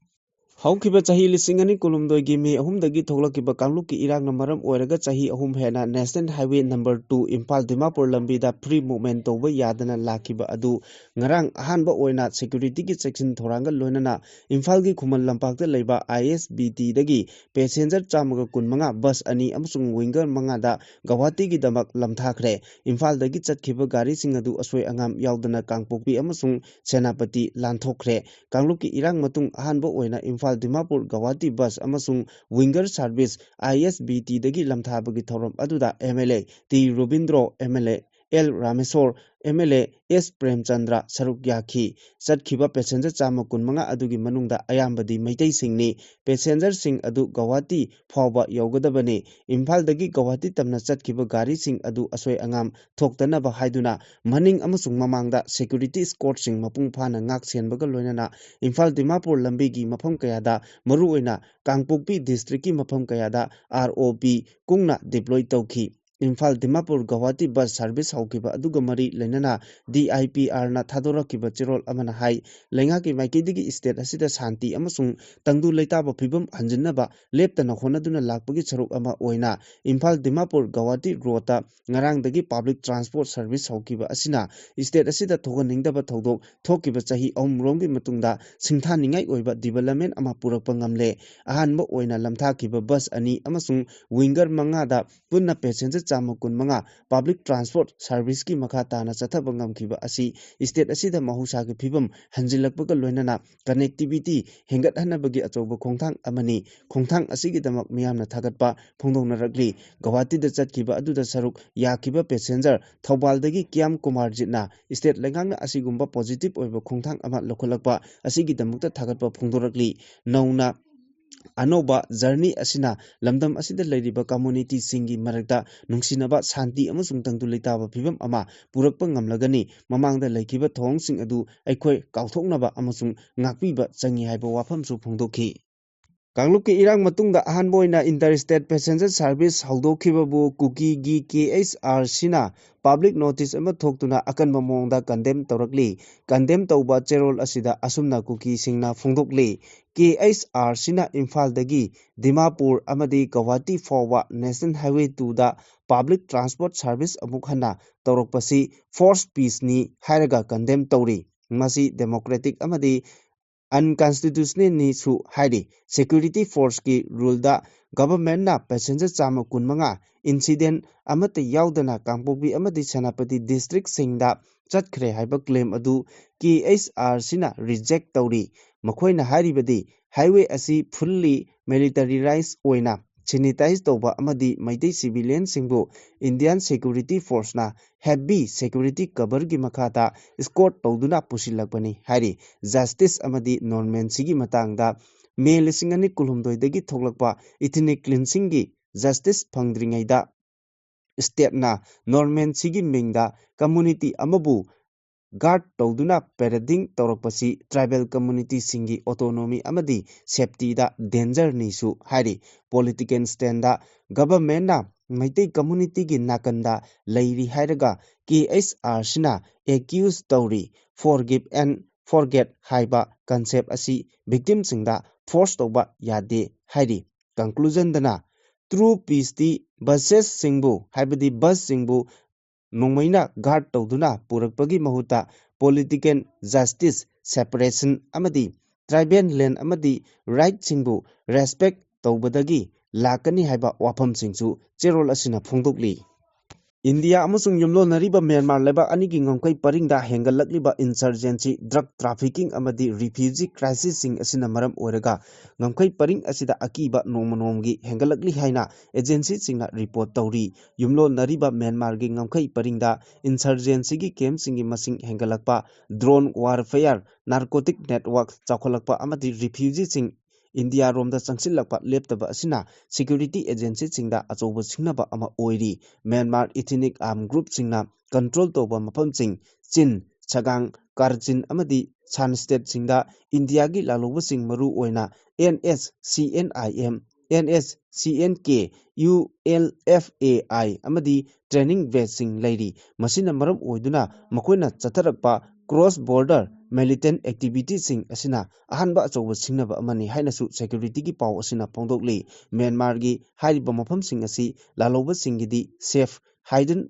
ꯍꯧꯈꯤꯕ ꯆꯍꯤ ꯂꯤꯁꯤꯡ ꯑꯅꯤ ꯀꯨꯟꯍꯨꯝꯗꯣꯏꯒꯤ ꯃꯦ ꯑꯍꯨꯝꯗꯒꯤ ꯊꯣꯛꯂꯛꯈꯤꯕ ꯀꯥꯡꯂꯨꯞꯀꯤ ꯏꯔꯥꯡꯅ ꯃꯔꯝ ꯑꯣꯏꯔꯒ ꯆꯍꯤ ꯑꯍꯨꯝ ꯍꯦꯟꯅ National Highway number two Imphal Dimapur ꯂꯝꯕꯤꯗ free movement ꯇꯧꯕ ꯌꯥꯗꯅ ꯂꯥꯛꯈꯤꯕ ꯑꯗꯨ ꯉꯔꯥꯡ ꯑꯍꯥꯟꯕ ꯑꯣꯏꯅ security ꯒꯤ ꯆꯦꯛꯁꯤꯟ ꯊꯧꯔꯥꯡꯒ ꯂꯣꯏꯅꯅ ꯏꯝꯐꯥꯜꯒꯤ ꯈꯨꯃꯟ ꯂꯝꯄꯥꯛꯇ ꯂꯩꯕ I S B T ꯗꯒꯤ passenger ꯆꯥꯝꯃꯒ ꯀꯨꯟꯃꯉꯥ, bus ꯑꯅꯤ ꯑꯃꯁꯨꯡ winger ꯃꯉꯥꯗ ꯒꯧꯍꯥꯇꯤꯒꯤꯗꯃꯛ ꯂꯝꯊꯥꯈ꯭ꯔꯦ꯫ ꯏꯝꯐꯥꯜꯗꯒꯤ ꯆꯠꯈꯤꯕ ꯒꯥꯔꯤꯁꯤꯡ ꯑꯗꯨ ꯑꯁꯣꯏ ꯑꯉꯥꯝ ꯌꯥꯎꯗꯅ ꯀꯥꯡꯄꯣꯛꯄꯤ ꯑꯃꯁꯨꯡ ꯁꯦꯅꯥꯄꯇꯤ ꯂꯥꯟꯊꯣꯛꯈ꯭ꯔꯦ꯫ ꯀꯥꯡꯂꯨꯞꯀꯤ ꯏꯔꯥꯡ ꯃꯇꯨꯡ ꯑꯍꯥꯟꯕ ꯑꯣꯏꯅ ꯏꯝꯐꯥꯜ ꯗꯤꯃꯥꯄꯨꯔ ꯒꯧꯍꯥꯇꯤ bus ꯑꯃꯁꯨꯡ winger service I S B T ꯗꯒꯤ ꯂꯝꯊꯥꯕꯒꯤ ꯊꯧꯔꯝ ꯑꯗꯨꯗ M L A T Robindro, M L A L Rameshwor, M L A S Premchandra ꯁꯔꯨꯛ ꯌꯥꯈꯤ꯫ ꯆꯠꯈꯤꯕ passenger ꯆꯥꯝꯃ ꯀꯨꯟꯃꯉꯥ ꯑꯗꯨꯒꯤ ꯃꯅꯨꯡꯗ ꯑꯌꯥꯝꯕꯗꯤ ꯃꯩꯇꯩꯁꯤꯡꯅꯤ꯫ Passenger ꯁꯤꯡ ꯑꯗꯨ ꯒꯧꯍꯥꯇꯤ ꯐꯥꯎꯕ ꯌꯧꯒꯗꯕꯅꯤ꯫ ꯏꯝꯐꯥꯜꯗꯒꯤ ꯒꯧꯍꯥꯇꯤ ꯇꯝꯅ ꯆꯠꯈꯤꯕ ꯒꯥꯔꯤꯁꯤꯡ ꯑꯗꯨ ꯑꯁꯣꯏ ꯑꯉꯥꯝ ꯊꯣꯛꯇꯅꯕ ꯍꯥꯏꯗꯨꯅ ꯃꯅꯤꯡ ꯑꯃꯁꯨꯡ ꯃꯃꯥꯡꯗ security escort ꯁꯤꯡ ꯃꯄꯨꯡ ꯐꯥꯅ ꯉꯥꯛ ꯁꯦꯟꯕꯒ ꯂꯣꯏꯅꯅ ꯏꯝꯐꯥꯜ ꯗꯤꯃꯥꯄꯨꯔ ꯂꯝꯕꯤꯒꯤ ꯃꯐꯝ ꯀꯌꯥꯗ, ꯃꯔꯨꯑꯣꯏꯅ ꯀꯥꯡꯄꯣꯛꯄꯤ district ꯀꯤ ꯃꯐꯝ ꯀꯌꯥꯗ R O P ꯀꯨꯡꯅ deploy ꯇꯧꯈꯤ꯫ ꯏꯝꯐꯥꯜ ꯗꯤꯃꯥꯄꯨꯔ ꯒꯧꯍꯥꯇꯤ bus service ꯍꯧꯈꯤꯕ ꯑꯗꯨꯒ ꯃꯔꯤ ꯂꯩꯅꯅ D I P R ꯅ ꯊꯥꯗꯣꯔꯛꯈꯤꯕ ꯆꯦꯔꯣꯜ ꯑꯃꯅ ꯍꯥꯏ, ꯂꯩꯉꯥꯛꯀꯤ ꯃꯥꯏꯀꯩꯗꯒꯤ state ꯑꯁꯤꯗ ꯁꯥꯟꯇꯤ ꯑꯃꯁꯨꯡ ꯇꯪꯗꯨ ꯂꯩꯇꯥꯕ ꯐꯤꯕꯝ ꯍꯟꯖꯤꯟꯅꯕ ꯂꯦꯞꯇꯅ ꯍꯣꯠꯅꯗꯨꯅ ꯂꯥꯛꯄꯒꯤ ꯁꯔꯨꯛ ꯑꯃ ꯑꯣꯏꯅ ꯏꯝꯐꯥꯜ ꯗꯤꯃꯥꯄꯨꯔ ꯒꯧꯍꯥꯇꯤ road ꯇ ꯉꯔꯥꯡꯗꯒꯤ public transport service ꯍꯧꯈꯤꯕ ꯑꯁꯤꯅ state ꯑꯁꯤꯗ ꯊꯣꯛꯍꯟꯅꯤꯡꯗꯕ ꯊꯧꯗꯣꯛ ꯊꯣꯛꯈꯤꯕ ꯆꯍꯤ ꯑꯍꯨꯝꯔꯣꯝꯒꯤ ꯃꯇꯨꯡꯗ ꯁꯤꯡꯊꯥꯅꯤꯡꯉꯥꯏ ꯑꯣꯏꯕ development ꯑꯃ ꯄꯨꯔꯛꯄ ꯉꯝꯂꯦ꯫ ꯑꯍꯥꯟꯕ ꯑꯣꯏꯅ ꯂꯝꯊꯥꯈꯤꯕ bus ꯑꯅꯤ ꯑꯃꯁꯨꯡ winger ꯃꯉꯥꯗ ꯄꯨꯟꯅ passenger ꯆꯥꯝꯃ ꯀꯨꯟꯃꯉꯥ public transport service ꯀꯤ ꯃꯈꯥ ꯇꯥꯅ ꯆꯠꯊꯕ ꯉꯝꯈꯤꯕ ꯑꯁꯤ state ꯑꯁꯤꯗ ꯃꯍꯧꯁꯥꯒꯤ ꯐꯤꯕꯝ ꯍꯟꯖꯤꯜꯂꯛꯄꯒ ꯂꯣꯏꯅꯅ connectivity ꯍꯦꯟꯒꯠꯍꯟꯅꯕꯒꯤ ꯑꯆꯧꯕ ꯈꯣꯡꯊꯥꯡ ꯑꯃꯅꯤ꯫ ꯈꯣꯡꯊꯥꯡ ꯑꯁꯤꯒꯤꯗꯃꯛ ꯃꯤꯌꯥꯝꯅ ꯊꯥꯒꯠꯄ ꯐꯣꯡꯗꯣꯛꯅꯔꯛꯂꯤ꯫ ꯒꯧꯍꯥꯇꯤꯗ ꯆꯠꯈꯤꯕ ꯑꯗꯨꯗ ꯁꯔꯨꯛ ꯌꯥꯈꯤꯕ passenger ꯊꯧꯕꯥꯜꯗꯒꯤ ꯀ꯭ꯌꯥꯝ ꯀꯨꯃꯥꯔꯖꯤꯠꯅ state ꯂꯩꯉꯥꯛꯅ ꯑꯁꯤꯒꯨꯝꯕ positive ꯑꯣꯏꯕ ꯈꯣꯡꯊꯥꯡ ꯑꯃ ꯂꯧꯈꯠꯂꯛꯄ ꯑꯁꯤꯒꯤꯗꯃꯛꯇ ꯊꯥꯒꯠꯄ ꯐꯣꯡꯗꯣꯔꯛꯂꯤ꯫ ꯅꯧꯅ ꯑꯅꯧꯕ journey ꯑꯁꯤꯅ ꯂꯝꯗꯝ ꯑꯁꯤꯗ ꯂꯩꯔꯤꯕ community ꯁꯤꯡꯒꯤ ꯃꯔꯛꯇ ꯅꯨꯡꯁꯤꯅꯕ, ꯁꯥꯟꯇꯤ ꯑꯃꯁꯨꯡ ꯇꯪꯗꯨ ꯂꯩꯇꯥꯕ ꯐꯤꯕꯝ ꯑꯃ ꯄꯨꯔꯛꯄ ꯉꯝꯂꯒꯅꯤ꯫ ꯃꯃꯥꯡꯗ ꯂꯩꯈꯤꯕ ꯊꯧꯑꯣꯡꯁꯤꯡ ꯑꯗꯨ ꯑꯩꯈꯣꯏ ꯀꯥꯎꯊꯣꯛꯅꯕ ꯑꯃꯁꯨꯡ ꯉꯥꯛꯄꯤꯕ ꯆꯪꯏ ꯍꯥꯏꯕ ꯋꯥꯐꯝꯁꯨ ꯐꯣꯡꯗꯣꯛꯈꯤ꯫ ꯀꯥꯡꯂꯨꯞꯀꯤ ꯏꯔꯥꯡ ꯃꯇꯨꯡꯗ ꯑꯍꯥꯟꯕ ꯑꯣꯏꯅ ꯏꯟꯇꯔ ꯁ꯭ꯇꯦꯠ ꯄꯦꯁꯦꯟꯖꯔ ꯁꯥꯔꯚꯤꯁ ꯍꯧꯗꯣꯛꯈꯤꯕꯕꯨ ꯀꯨꯀꯤꯒꯤ ꯀꯦ ꯑꯩꯆ ꯑꯥꯔ ꯁꯤꯅ ꯄꯕ꯭ꯂꯤꯛ ꯅꯣꯇꯤꯁ ꯑꯃ ꯊꯣꯛꯇꯨꯅ ꯑꯀꯟꯕ ꯃꯑꯣꯡꯗ ꯀꯟꯗꯦꯝ ꯇꯧꯔꯛꯂꯤ꯫ ꯀꯟꯗꯦꯝ ꯇꯧꯕ ꯆꯦꯔꯣꯜ ꯑꯁꯤꯗ ꯑꯁꯨꯝꯅ ꯀꯨꯀꯤꯁꯤꯡꯅ ꯐꯣꯡꯗꯣꯛꯂꯤ, ꯀꯦ ꯑꯩꯆ ꯑꯥꯔ ꯁꯤꯅ ꯏꯝꯐꯥꯜꯗꯒꯤ ꯗꯤꯃꯥꯄꯨꯔ ꯑꯃꯗꯤ ꯒꯧꯍꯥꯇꯤ ꯐꯥꯎꯕ ꯅꯦꯁꯅꯦꯜ ꯍꯥꯏꯋꯦ ꯇꯨꯗ ꯄꯕ꯭ꯂꯤꯛ ꯇ꯭ꯔꯥꯟꯁꯄꯣꯔꯠ ꯁꯥꯔꯚꯤꯁ ꯑꯃꯨꯛ ꯍꯟꯅ ꯇꯧꯔꯛꯄꯁꯤ ꯐꯣꯔꯁ ꯄꯤꯁꯅꯤ ꯍꯥꯏꯔꯒ ꯀꯟꯗꯦꯝ ꯇꯧꯔꯤ꯫ ꯃꯁꯤ ꯗꯦꯃꯣꯀ꯭ꯔꯦꯇꯤꯛ ꯑꯃꯗꯤ ꯑꯟꯀꯟꯁꯇꯤꯇ꯭ꯌꯨꯁꯅꯦꯜꯅꯤꯁꯨ ꯍꯥꯏꯔꯤ꯫ ꯁꯦꯀ꯭ꯌꯨꯔꯤꯇꯤ ꯐꯣꯔꯁꯀꯤ ꯔꯨꯜꯗ ꯒꯚꯔꯟꯃꯦꯟꯠꯅ ꯄꯦꯁꯦꯟꯖꯔ ꯆꯥꯝꯃ ꯀꯨꯟꯃꯉꯥ ꯏꯟꯁꯤꯗꯦꯟꯠ ꯑꯃꯠꯇ ꯌꯥꯎꯗꯅ ꯀꯥꯡꯄꯣꯛꯄꯤ ꯑꯃꯗꯤ ꯁꯦꯅꯥꯄꯇꯤ ꯗꯤꯁꯇ꯭ꯔꯤꯛꯁꯤꯡꯗ ꯆꯠꯈ꯭ꯔꯦ ꯍꯥꯏꯕ ꯀ꯭ꯂꯦꯝ ꯑꯗꯨ ꯀꯦ ꯑꯩꯆ ꯑꯥꯔ ꯁꯤꯅ ꯔꯤꯖꯦꯛ ꯇꯧꯔꯤ꯫ ꯃꯈꯣꯏꯅ ꯍꯥꯏꯔꯤꯕꯗꯤ ꯍꯥꯏꯋꯦ ꯑꯁꯤ ꯐꯨꯜꯂꯤ ꯃꯤꯂꯤꯇꯔꯤꯔꯥꯏꯖ ꯑꯣꯏꯅ ꯁꯦꯅꯤꯇꯥꯏꯖ ꯇꯧꯕ ꯑꯃꯗꯤ ꯃꯩꯇꯩ ꯁꯤꯚꯤꯂꯤꯌꯟꯁꯤꯡꯕꯨ ꯏꯟꯗꯤꯌꯥꯟ ꯁꯦꯀ꯭ꯌꯨꯔꯤꯇꯤ ꯐꯣꯔꯁꯅ ꯍꯦꯚꯤ ꯁꯦꯀ꯭ꯌꯨꯔꯤꯇꯤ ꯀꯚꯔꯒꯤ ꯃꯈꯥꯗ ꯏꯁꯀꯣꯔꯠ ꯇꯧꯗꯨꯅ ꯄꯨꯁꯤꯜꯂꯛꯄꯅꯤ ꯍꯥꯏꯔꯤ꯫ ꯖꯁꯇꯤꯁ ꯑꯃꯗꯤ ꯅꯣꯔꯃꯦꯟꯁꯤꯒꯤ ꯃꯇꯥꯡꯗ ꯃꯦ ꯂꯤꯁꯤꯡ ꯑꯅꯤ ꯀꯨꯟꯍꯨꯝꯗꯣꯏꯗꯒꯤ ꯊꯣꯛꯂꯛꯄ ꯏꯊꯤꯅꯤꯛ ꯀ꯭ꯂꯤꯟꯁꯤꯡꯒꯤ ꯖꯁꯇꯤꯁ ꯐꯪꯗ꯭ꯔꯤꯉꯩꯗ ꯁ꯭ꯇꯦꯠꯅ ꯅꯣꯔꯃꯦꯟꯁꯤꯒꯤ ꯃꯤꯡꯗ ꯀꯝꯃꯨꯅꯤꯇꯤ ꯑꯃꯕꯨ ꯒꯥꯔꯗ ꯇꯧꯗꯨꯅ ꯄꯦꯔꯦꯗꯤꯡ ꯇꯧꯔꯛꯄꯁꯤ ꯇ꯭ꯔꯥꯏꯕꯦꯜ ꯀꯝꯃꯨꯅꯤꯇꯤꯁꯤꯡꯒꯤ ꯑꯣꯇꯣꯅꯣꯃꯤ ꯑꯃꯗꯤ ꯁꯦꯐꯇꯤꯗ ꯗꯦꯟꯖꯔꯅꯤꯁꯨ ꯍꯥꯏꯔꯤ꯫ ꯄꯣꯂꯤꯇꯤꯀꯦꯜ ꯁ꯭ꯇꯦꯟꯗ ꯒꯚꯔꯟꯃꯦꯟꯠꯅ ꯃꯩꯇꯩ ꯀꯝꯃꯨꯅꯤꯇꯤꯒꯤ ꯅꯥꯀꯟꯗ ꯂꯩꯔꯤ ꯍꯥꯏꯔꯒ ꯀꯦ ꯑꯩꯆ ꯑꯥꯔ ꯁꯤꯅ ꯑꯦꯀ꯭ꯌꯨꯁ ꯇꯧꯔꯤ꯫ ꯐꯣꯔꯒꯤꯞ ꯑꯦꯟ ꯐꯣꯔꯒꯦꯠ ꯍꯥꯏꯕ ꯀꯟꯁꯦꯞ ꯑꯁꯤ ꯚꯤꯛꯇꯤꯝꯁꯤꯡꯗ ꯐꯣꯔꯁ ꯇꯧꯕ ꯌꯥꯗꯦ ꯍꯥꯏꯔꯤ꯫ ꯀꯟꯀ꯭ꯂꯨꯖꯟꯗꯅ ꯇ꯭ꯔꯨ ꯄꯤꯁꯇꯤ ꯕꯁꯦꯁꯁꯤꯡꯕꯨ ꯍꯥꯏꯕꯗꯤ ꯕꯁꯁꯤꯡꯕꯨ ꯅꯣꯡꯃꯩꯅ ꯒꯥꯔꯗ ꯇꯧꯗꯨꯅ ꯄꯨꯔꯛꯄꯒꯤ ꯃꯍꯨꯠꯇ ꯄꯣꯂꯤꯇꯤꯀꯦꯜ ꯖꯁꯇꯤꯁ, ꯁꯦꯄꯔꯦꯁꯟ ꯑꯃꯗꯤ ꯇ꯭ꯔꯥꯏꯕꯦꯜ ꯂꯦꯟ ꯑꯃꯗꯤ ꯔꯥꯏꯠꯁꯤꯡꯕꯨ ꯔꯦꯁꯄꯦꯛ ꯇꯧꯕꯗꯒꯤ ꯂꯥꯛꯀꯅꯤ ꯍꯥꯏꯕ ꯋꯥꯐꯝꯁꯤꯡꯁꯨ ꯆꯦꯔꯣꯜ ꯑꯁꯤꯅ ꯐꯣꯡꯗꯣꯛꯂꯤ꯫ ꯏꯟꯗꯤꯌꯥ ꯑꯃꯁꯨꯡ ꯌꯨꯝꯂꯣꯟꯅꯔꯤꯕ ꯃ꯭ꯌꯥꯟꯃꯥꯔ ꯂꯩꯕꯥꯛ ꯑꯅꯤꯒꯤ ꯉꯝꯈꯩ ꯄꯔꯤꯡꯗ ꯍꯦꯟꯒꯠꯂꯛꯂꯤꯕ ꯏꯟꯁꯔꯖꯦꯟꯁꯤ, ꯗ꯭ꯔꯒ ꯇ꯭ꯔꯥꯐꯤꯀꯤꯡ ꯑꯃꯗꯤ ꯔꯤꯐ꯭ꯌꯨꯖꯤ ꯀ꯭ꯔꯥꯏꯁꯤꯁꯁꯤꯡ ꯑꯁꯤꯅ ꯃꯔꯝ ꯑꯣꯏꯔꯒ ꯉꯝꯈꯩ ꯄꯔꯤꯡ ꯑꯁꯤꯗ ꯑꯀꯤꯕ ꯅꯣꯡꯃ ꯅꯣꯡꯃꯒꯤ ꯍꯦꯟꯒꯠꯂꯛꯂꯤ ꯍꯥꯏꯅ ꯑꯦꯖꯦꯟꯁꯤꯁꯤꯡꯅ ꯔꯤꯄꯣꯔꯠ ꯇꯧꯔꯤ꯫ ꯌꯨꯝꯂꯣꯟꯅꯔꯤꯕ ꯃ꯭ꯌꯥꯟꯃꯥꯔꯒꯤ ꯉꯝꯈꯩ ꯄꯔꯤꯡꯗ ꯏꯟꯁꯔꯖꯦꯟꯁꯤꯒꯤ ꯀꯦꯝꯞꯁꯤꯡꯒꯤ ꯃꯁꯤꯡ ꯍꯦꯟꯒꯠꯂꯛꯄ, ꯗ꯭ꯔꯣꯟ ꯋꯥꯔꯐꯦꯌꯔ, ꯅꯥꯔꯀꯣꯇꯤꯛ ꯅꯦꯠꯋꯥꯔꯛ ꯆꯥꯎꯈꯠꯂꯛꯄ ꯑꯃꯗꯤ ꯔꯤꯐ꯭ꯌꯨꯖꯤꯁꯤꯡ ꯏꯟꯗꯤꯌꯥꯔꯣꯝꯗ ꯆꯪꯁꯤꯜꯂꯛꯄ ꯂꯦꯞꯇꯕ ꯑꯁꯤꯅ ꯁꯦꯀ꯭ꯌꯨꯔꯤꯇꯤ ꯑꯦꯖꯦꯟꯁꯤꯁꯤꯡꯗ ꯑꯆꯧꯕ ꯁꯤꯡꯅꯕ ꯑꯃ ꯑꯣꯏꯔꯤ꯫ ꯃ꯭ꯌꯥꯟꯃꯥꯔ ꯏꯊꯤꯅꯤꯛ ꯑꯥꯔꯝ ꯒ꯭ꯔꯨꯞꯁꯤꯡꯅ ꯀꯟꯇ꯭ꯔꯣꯜ ꯇꯧꯕ ꯃꯐꯝꯁꯤꯡ ꯆꯤꯟ, ꯁꯒꯥꯡ, ꯀꯥꯔꯆꯤꯟ ꯑꯃꯗꯤ ꯁꯟ ꯁ꯭ꯇꯦꯠꯁꯤꯡꯗ ꯏꯟꯗꯤꯌꯥꯒꯤ ꯂꯥꯜꯍꯧꯕꯁꯤꯡ, ꯃꯔꯨ ꯑꯣꯏꯅ N S C N I M, N S C N K, U L F A I ꯑꯃꯗꯤ training batchꯁꯤꯡ ꯂꯩꯔꯤ꯫ ꯃꯁꯤꯅ ꯃꯔꯝ ꯑꯣꯏꯗꯨꯅ ꯃꯈꯣꯏꯅ ꯆꯠꯊꯔꯛꯄ cross border militant activityꯁꯤꯡ ꯑꯁꯤꯅ ꯑꯍꯥꯟꯕ ꯑꯆꯧꯕ ꯁꯤꯡꯅꯕ ꯑꯃꯅꯤ ꯍꯥꯏꯅꯁꯨ securityꯒꯤ ꯄꯥꯎ ꯑꯁꯤꯅ ꯐꯣꯡꯗꯣꯛꯂꯤ꯫ ꯃ꯭ꯌꯥꯟꯃꯥꯔꯒꯤ ꯍꯥꯏꯔꯤꯕ ꯃꯐꯝꯁꯤꯡ ꯑꯁꯤ ꯂꯥꯜꯍꯧꯕꯁꯤꯡꯒꯤꯗꯤ safe hidden,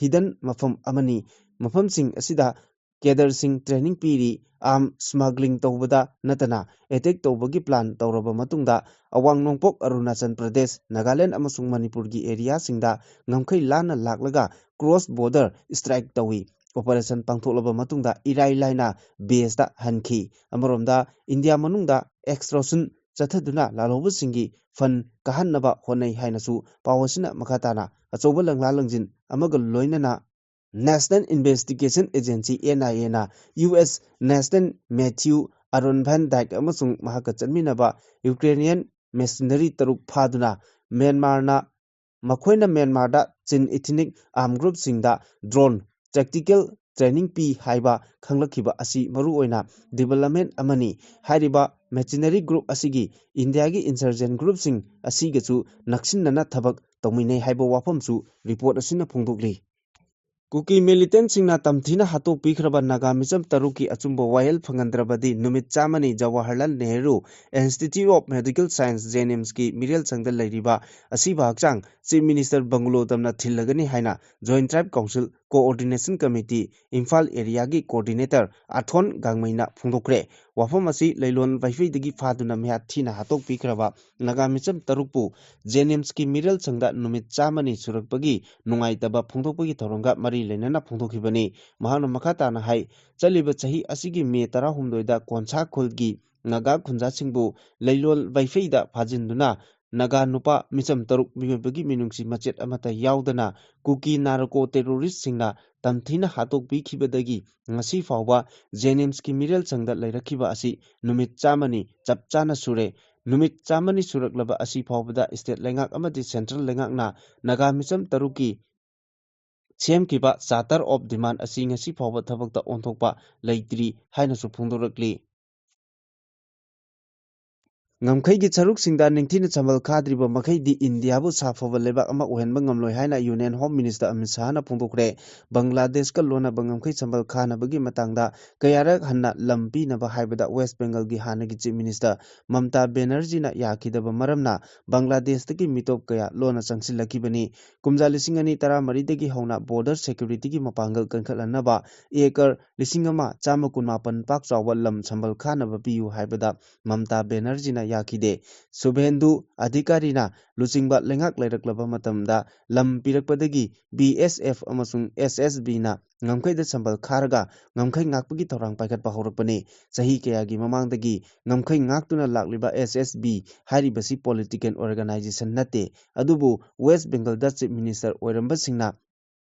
hidden ꯃꯐꯝ ꯑꯃꯅꯤ꯫ ꯃꯐꯝꯁꯤꯡ ꯑꯁꯤꯗ cadreꯁꯤꯡ training ꯄꯤꯔꯤ꯫ Arms smuggling ꯇꯧꯕꯗ ꯅꯠꯇꯅ attack ꯇꯧꯕꯒꯤ plan ꯇꯧꯔꯕ ꯃꯇꯨꯡꯗ ꯑꯋꯥꯡ ꯅꯣꯡꯄꯣꯛ ꯑꯔꯨꯅꯥꯆꯜ ꯄ꯭ꯔꯗꯦꯁ, ꯅꯥꯒꯥꯂꯦꯟ ꯑꯃꯁꯨꯡ ꯃꯅꯤꯄꯨꯔꯒꯤ areaꯁꯤꯡꯗ ꯉꯝꯈꯩ ꯂꯥꯟꯅ ꯂꯥꯛꯂꯒ cross border strike ꯇꯧꯏ꯫ Operation ꯄꯥꯡꯊꯣꯛꯂꯕ ꯃꯇꯨꯡꯗ ꯏꯔꯥꯏ ꯂꯥꯏꯅ baseꯇ ꯍꯟꯈꯤ꯫ ꯑꯃꯔꯣꯝꯗ ꯏꯟꯗꯤꯌꯥ ꯃꯅꯨꯡꯗ extortion ꯆꯠꯊꯗꯨꯅ ꯂꯥꯜꯍꯧꯕꯁꯤꯡꯒꯤ fund ꯀꯥꯍꯟꯅꯕ ꯍꯣꯠꯅꯩ ꯍꯥꯏꯅꯁꯨ ꯄꯥꯎ ꯑꯁꯤꯅ ꯃꯈꯥ ꯇꯥꯅ ꯑꯆꯧꯕ ꯂꯪꯂꯥ ꯂꯪꯖꯤꯟ ꯑꯃꯒ ꯂꯣꯏꯅꯅ National Investigation Agency, N I Aꯅ U S National Matthew Aaron Van Dyke ꯑꯃꯁꯨꯡ ꯃꯍꯥꯛꯀ ꯆꯠꯃꯤꯟꯅꯕ Ukrainian mercenary ꯇꯔꯨꯛ ꯐꯥꯗꯨꯅ ꯃ꯭ꯌꯥꯟꯃꯥꯔꯅ, ꯃꯈꯣꯏꯅ ꯃ꯭ꯌꯥꯟꯃꯥꯔꯗ Chin ethnic armed groupꯁꯤꯡꯗ drone tactical training ꯄꯤ ꯍꯥꯏꯕ ꯈꯪꯂꯛꯈꯤꯕ ꯑꯁꯤ ꯃꯔꯨꯑꯣꯏꯅ development ꯑꯃꯅꯤ꯫ ꯍꯥꯏꯔꯤꯕ mercenary group ꯑꯁꯤꯒꯤ ꯏꯟꯗꯤꯌꯥꯒꯤ insurgent groupꯁꯤꯡ ꯑꯁꯤꯒꯁꯨ ꯅꯛꯁꯤꯟꯅꯅ ꯊꯕꯛ ꯇꯧꯃꯤꯟꯅꯩ ꯍꯥꯏꯕ ꯋꯥꯐꯝꯁꯨ report ꯑꯁꯤꯅ ꯐꯣꯡꯗꯣꯛꯂꯤ꯫ ꯀꯨꯀꯤ militantꯁꯤꯡꯅ ꯇꯝꯊꯤꯅ ꯍꯥꯠꯇꯣꯛꯄꯤꯈ꯭ꯔꯕ ꯅꯥꯒꯥ ꯃꯤꯆꯝ ꯇꯔꯨꯛꯀꯤ ꯑꯆꯨꯝꯕ ꯋꯥꯌꯦꯜ ꯐꯪꯍꯟꯗ꯭ꯔꯕꯗꯤ ꯅꯨꯃꯤꯠ ꯆꯥꯝꯃꯅꯤ Jawaharlal Nehru Institute of Medical Science, JNIMSꯀꯤ ꯃꯤꯔꯦꯜꯁꯪꯗ ꯂꯩꯔꯤꯕ ꯑꯁꯤꯕ ꯍꯛꯆꯥꯡ Chief Minister ꯕꯪꯒꯂꯣ ꯇꯝꯅ ꯊꯤꯜꯂꯒꯅꯤ ꯍꯥꯏꯅ Joint Tribe Council Coordination Committee Imphal areaꯒꯤ coordinator ꯑꯊꯣꯟ ꯒꯥꯡꯃꯩꯅ ꯐꯣꯡꯗꯣꯛꯈ꯭ꯔꯦ꯫ ꯋꯥꯐꯝ ꯑꯁꯤ ꯂꯩꯂꯣꯟ ꯋꯥꯏꯐꯩꯗꯒꯤ ꯐꯥꯗꯨꯅ ꯃꯤꯍꯥꯠ ꯊꯤꯅ ꯍꯥꯠꯇꯣꯛꯄꯤꯈ꯭ꯔꯕ ꯅꯥꯒꯥ ꯃꯤꯆꯝ ꯇꯔꯨꯛꯄꯨ JNIMSꯀꯤ ꯃꯤꯔꯦꯜꯁꯪꯗ ꯅꯨꯃꯤꯠ ꯆꯥꯝꯃꯅꯤ ꯁꯨꯔꯛꯄꯒꯤ ꯅꯨꯡꯉꯥꯏꯇꯕ ꯐꯣꯡꯗꯣꯛꯄꯒꯤ ꯊꯧꯔꯝꯒ ꯃꯔꯤ ꯂꯩꯅꯅ ꯐꯣꯡꯗꯣꯛꯈꯤꯕꯅꯤ꯫ ꯃꯍꯥꯛꯅ ꯃꯈꯥ ꯇꯥꯅ ꯍꯥꯏ, ꯆꯠꯂꯤꯕ ꯆꯍꯤ ꯑꯁꯤꯒꯤ ꯃꯦ ꯇꯔꯥꯍꯨꯝꯗꯣꯏꯗ ꯀꯣꯟꯁꯥ ꯈꯨꯜꯒꯤ ꯅꯥꯒꯥ ꯈꯨꯟꯖꯥꯁꯤꯡꯕꯨ ꯂꯩꯂꯣꯟ ꯋꯥꯏꯐꯩꯗ ꯐꯥꯖꯤꯟꯗꯨꯅ ꯅꯥꯒꯥ ꯅꯨꯄꯥ ꯃꯤꯆꯝ ꯇꯔꯨꯛ ꯃꯤꯑꯣꯏꯕꯒꯤ ꯃꯤꯅꯨꯡꯁꯤ ꯃꯆꯦꯠ ꯑꯃꯠꯇ ꯌꯥꯎꯗꯅ ꯀꯨꯀꯤ narco terroristꯁꯤꯡꯅ ꯇꯝꯊꯤꯅ ꯍꯥꯠꯇꯣꯛꯄꯤꯈꯤꯕꯗꯒꯤ ꯉꯁꯤ ꯐꯥꯎꯕ JNIMSꯀꯤ ꯃꯤꯔꯦꯜꯁꯪꯗ ꯂꯩꯔꯛꯈꯤꯕ ꯑꯁꯤ ꯅꯨꯃꯤꯠ ꯆꯥꯝꯃꯅꯤ ꯆꯞ ꯆꯥꯅ ꯁꯨꯔꯦ꯫ ꯅꯨꯃꯤꯠ ꯆꯥꯝꯃꯅꯤ ꯁꯨꯔꯛꯂꯕ ꯑꯁꯤ ꯐꯥꯎꯕꯗ state ꯂꯩꯉꯥꯛ ꯑꯃꯗꯤ central ꯂꯩꯉꯥꯛꯅ ꯅꯥꯒꯥ ꯃꯤꯆꯝ ꯇꯔꯨꯛꯀꯤ ꯁꯦꯝꯈꯤꯕ Charter of Demand ꯑꯁꯤ ꯉꯁꯤ ꯐꯥꯎꯕ ꯊꯕꯛꯇ ꯑꯣꯟꯊꯣꯛꯄ ꯂꯩꯇ꯭ꯔꯤ ꯍꯥꯏꯅꯁꯨ ꯐꯣꯡꯗꯣꯔꯛꯂꯤ꯫ ꯉꯝꯈꯩꯒꯤ ꯁꯔꯨꯛꯁꯤꯡꯗ ꯅꯤꯡꯊꯤꯅ ꯁꯝꯕꯜ ꯈꯥꯗ꯭ꯔꯤꯕ ꯃꯈꯩꯗꯤ ꯏꯟꯗꯤꯌꯥꯕꯨ ꯁꯥꯐꯕ ꯂꯩꯕꯥꯛ ꯑꯃ ꯑꯣꯏꯍꯟꯕ ꯉꯝꯂꯣꯏ ꯍꯥꯏꯅ Union Home Minister ꯑꯃꯤꯠ ꯁꯥꯍꯅ ꯐꯣꯡꯗꯣꯛꯈ꯭ꯔꯦ꯫ ꯕꯪꯒ꯭ꯂꯥꯗꯦꯁꯀ ꯂꯣꯟꯅꯕ ꯉꯝꯈꯩ ꯁꯝꯕꯜ ꯈꯥꯅꯕꯒꯤ ꯃꯇꯥꯡꯗ ꯀꯌꯥꯔꯛ ꯍꯟꯅ ꯂꯝ ꯄꯤꯅꯕ ꯍꯥꯏꯕꯗ West Bengalꯒꯤ ꯍꯥꯟꯅꯒꯤ Chief Minister ꯃꯝꯇꯥ ꯕꯦꯅꯔꯖꯤꯅ ꯌꯥꯈꯤꯗꯕ ꯃꯔꯝꯅ ꯕꯪꯒ꯭ꯂꯥꯗꯦꯁꯇꯒꯤ ꯃꯤꯇꯣꯞ ꯀꯌꯥ ꯂꯣꯟꯅ ꯆꯪꯁꯤꯜꯂꯛꯈꯤꯕꯅꯤ꯫ ꯀꯨꯝꯖꯥ ꯂꯤꯁꯤꯡ ꯑꯅꯤ ꯇꯔꯥꯃꯔꯤꯗꯒꯤ ꯍꯧꯅ border securityꯒꯤ ꯃꯄꯥꯡꯒꯜ ꯀꯟꯈꯠꯍꯟꯅꯕ acre ꯂꯤꯁꯤꯡ ꯑꯃ ꯆꯥꯝꯃ ꯀꯨꯟꯃꯥꯄꯟ ꯄꯥꯛ ꯆꯥꯎꯕ ꯂꯝ ꯁꯝꯕꯜ ꯈꯥꯅꯕ ꯄꯤꯌꯨ ꯍꯥꯏꯕꯗ ꯃꯝꯇꯥ ꯕꯦꯅꯔꯖꯤꯅ ꯌꯥꯈꯤꯗꯦ꯫ ꯁꯨꯚꯦꯟꯗꯨ ꯑꯙꯤꯀꯥꯔꯤꯅ ꯂꯨꯆꯤꯡꯕ ꯂꯩꯉꯥꯛ ꯂꯩꯔꯛꯂꯕ ꯃꯇꯝꯗ ꯂꯝ ꯄꯤꯔꯛꯄꯗꯒꯤ BSF ꯑꯃꯁꯨꯡ SSBꯅ ꯉꯝꯈꯩꯗ ꯁꯝꯕꯜ ꯈꯥꯔꯒ ꯉꯝꯈꯩ ꯉꯥꯛꯄꯒꯤ ꯊꯧꯔꯥꯡ ꯄꯥꯏꯈꯠꯄ ꯍꯧꯔꯛꯄꯅꯤ꯫ ꯆꯍꯤ ꯀꯌꯥꯒꯤ ꯃꯃꯥꯡꯗꯒꯤ ꯉꯝꯈꯩ ꯉꯥꯛꯇꯨꯅ ꯂꯥꯛꯂꯤꯕ SSB ꯍꯥꯏꯔꯤꯕꯁꯤ political organization ꯅꯠꯇꯦ, ꯑꯗꯨꯕꯨ West Bengalꯗ Chief Minister ꯑꯣꯏꯔꯝꯕꯁꯤꯡꯅ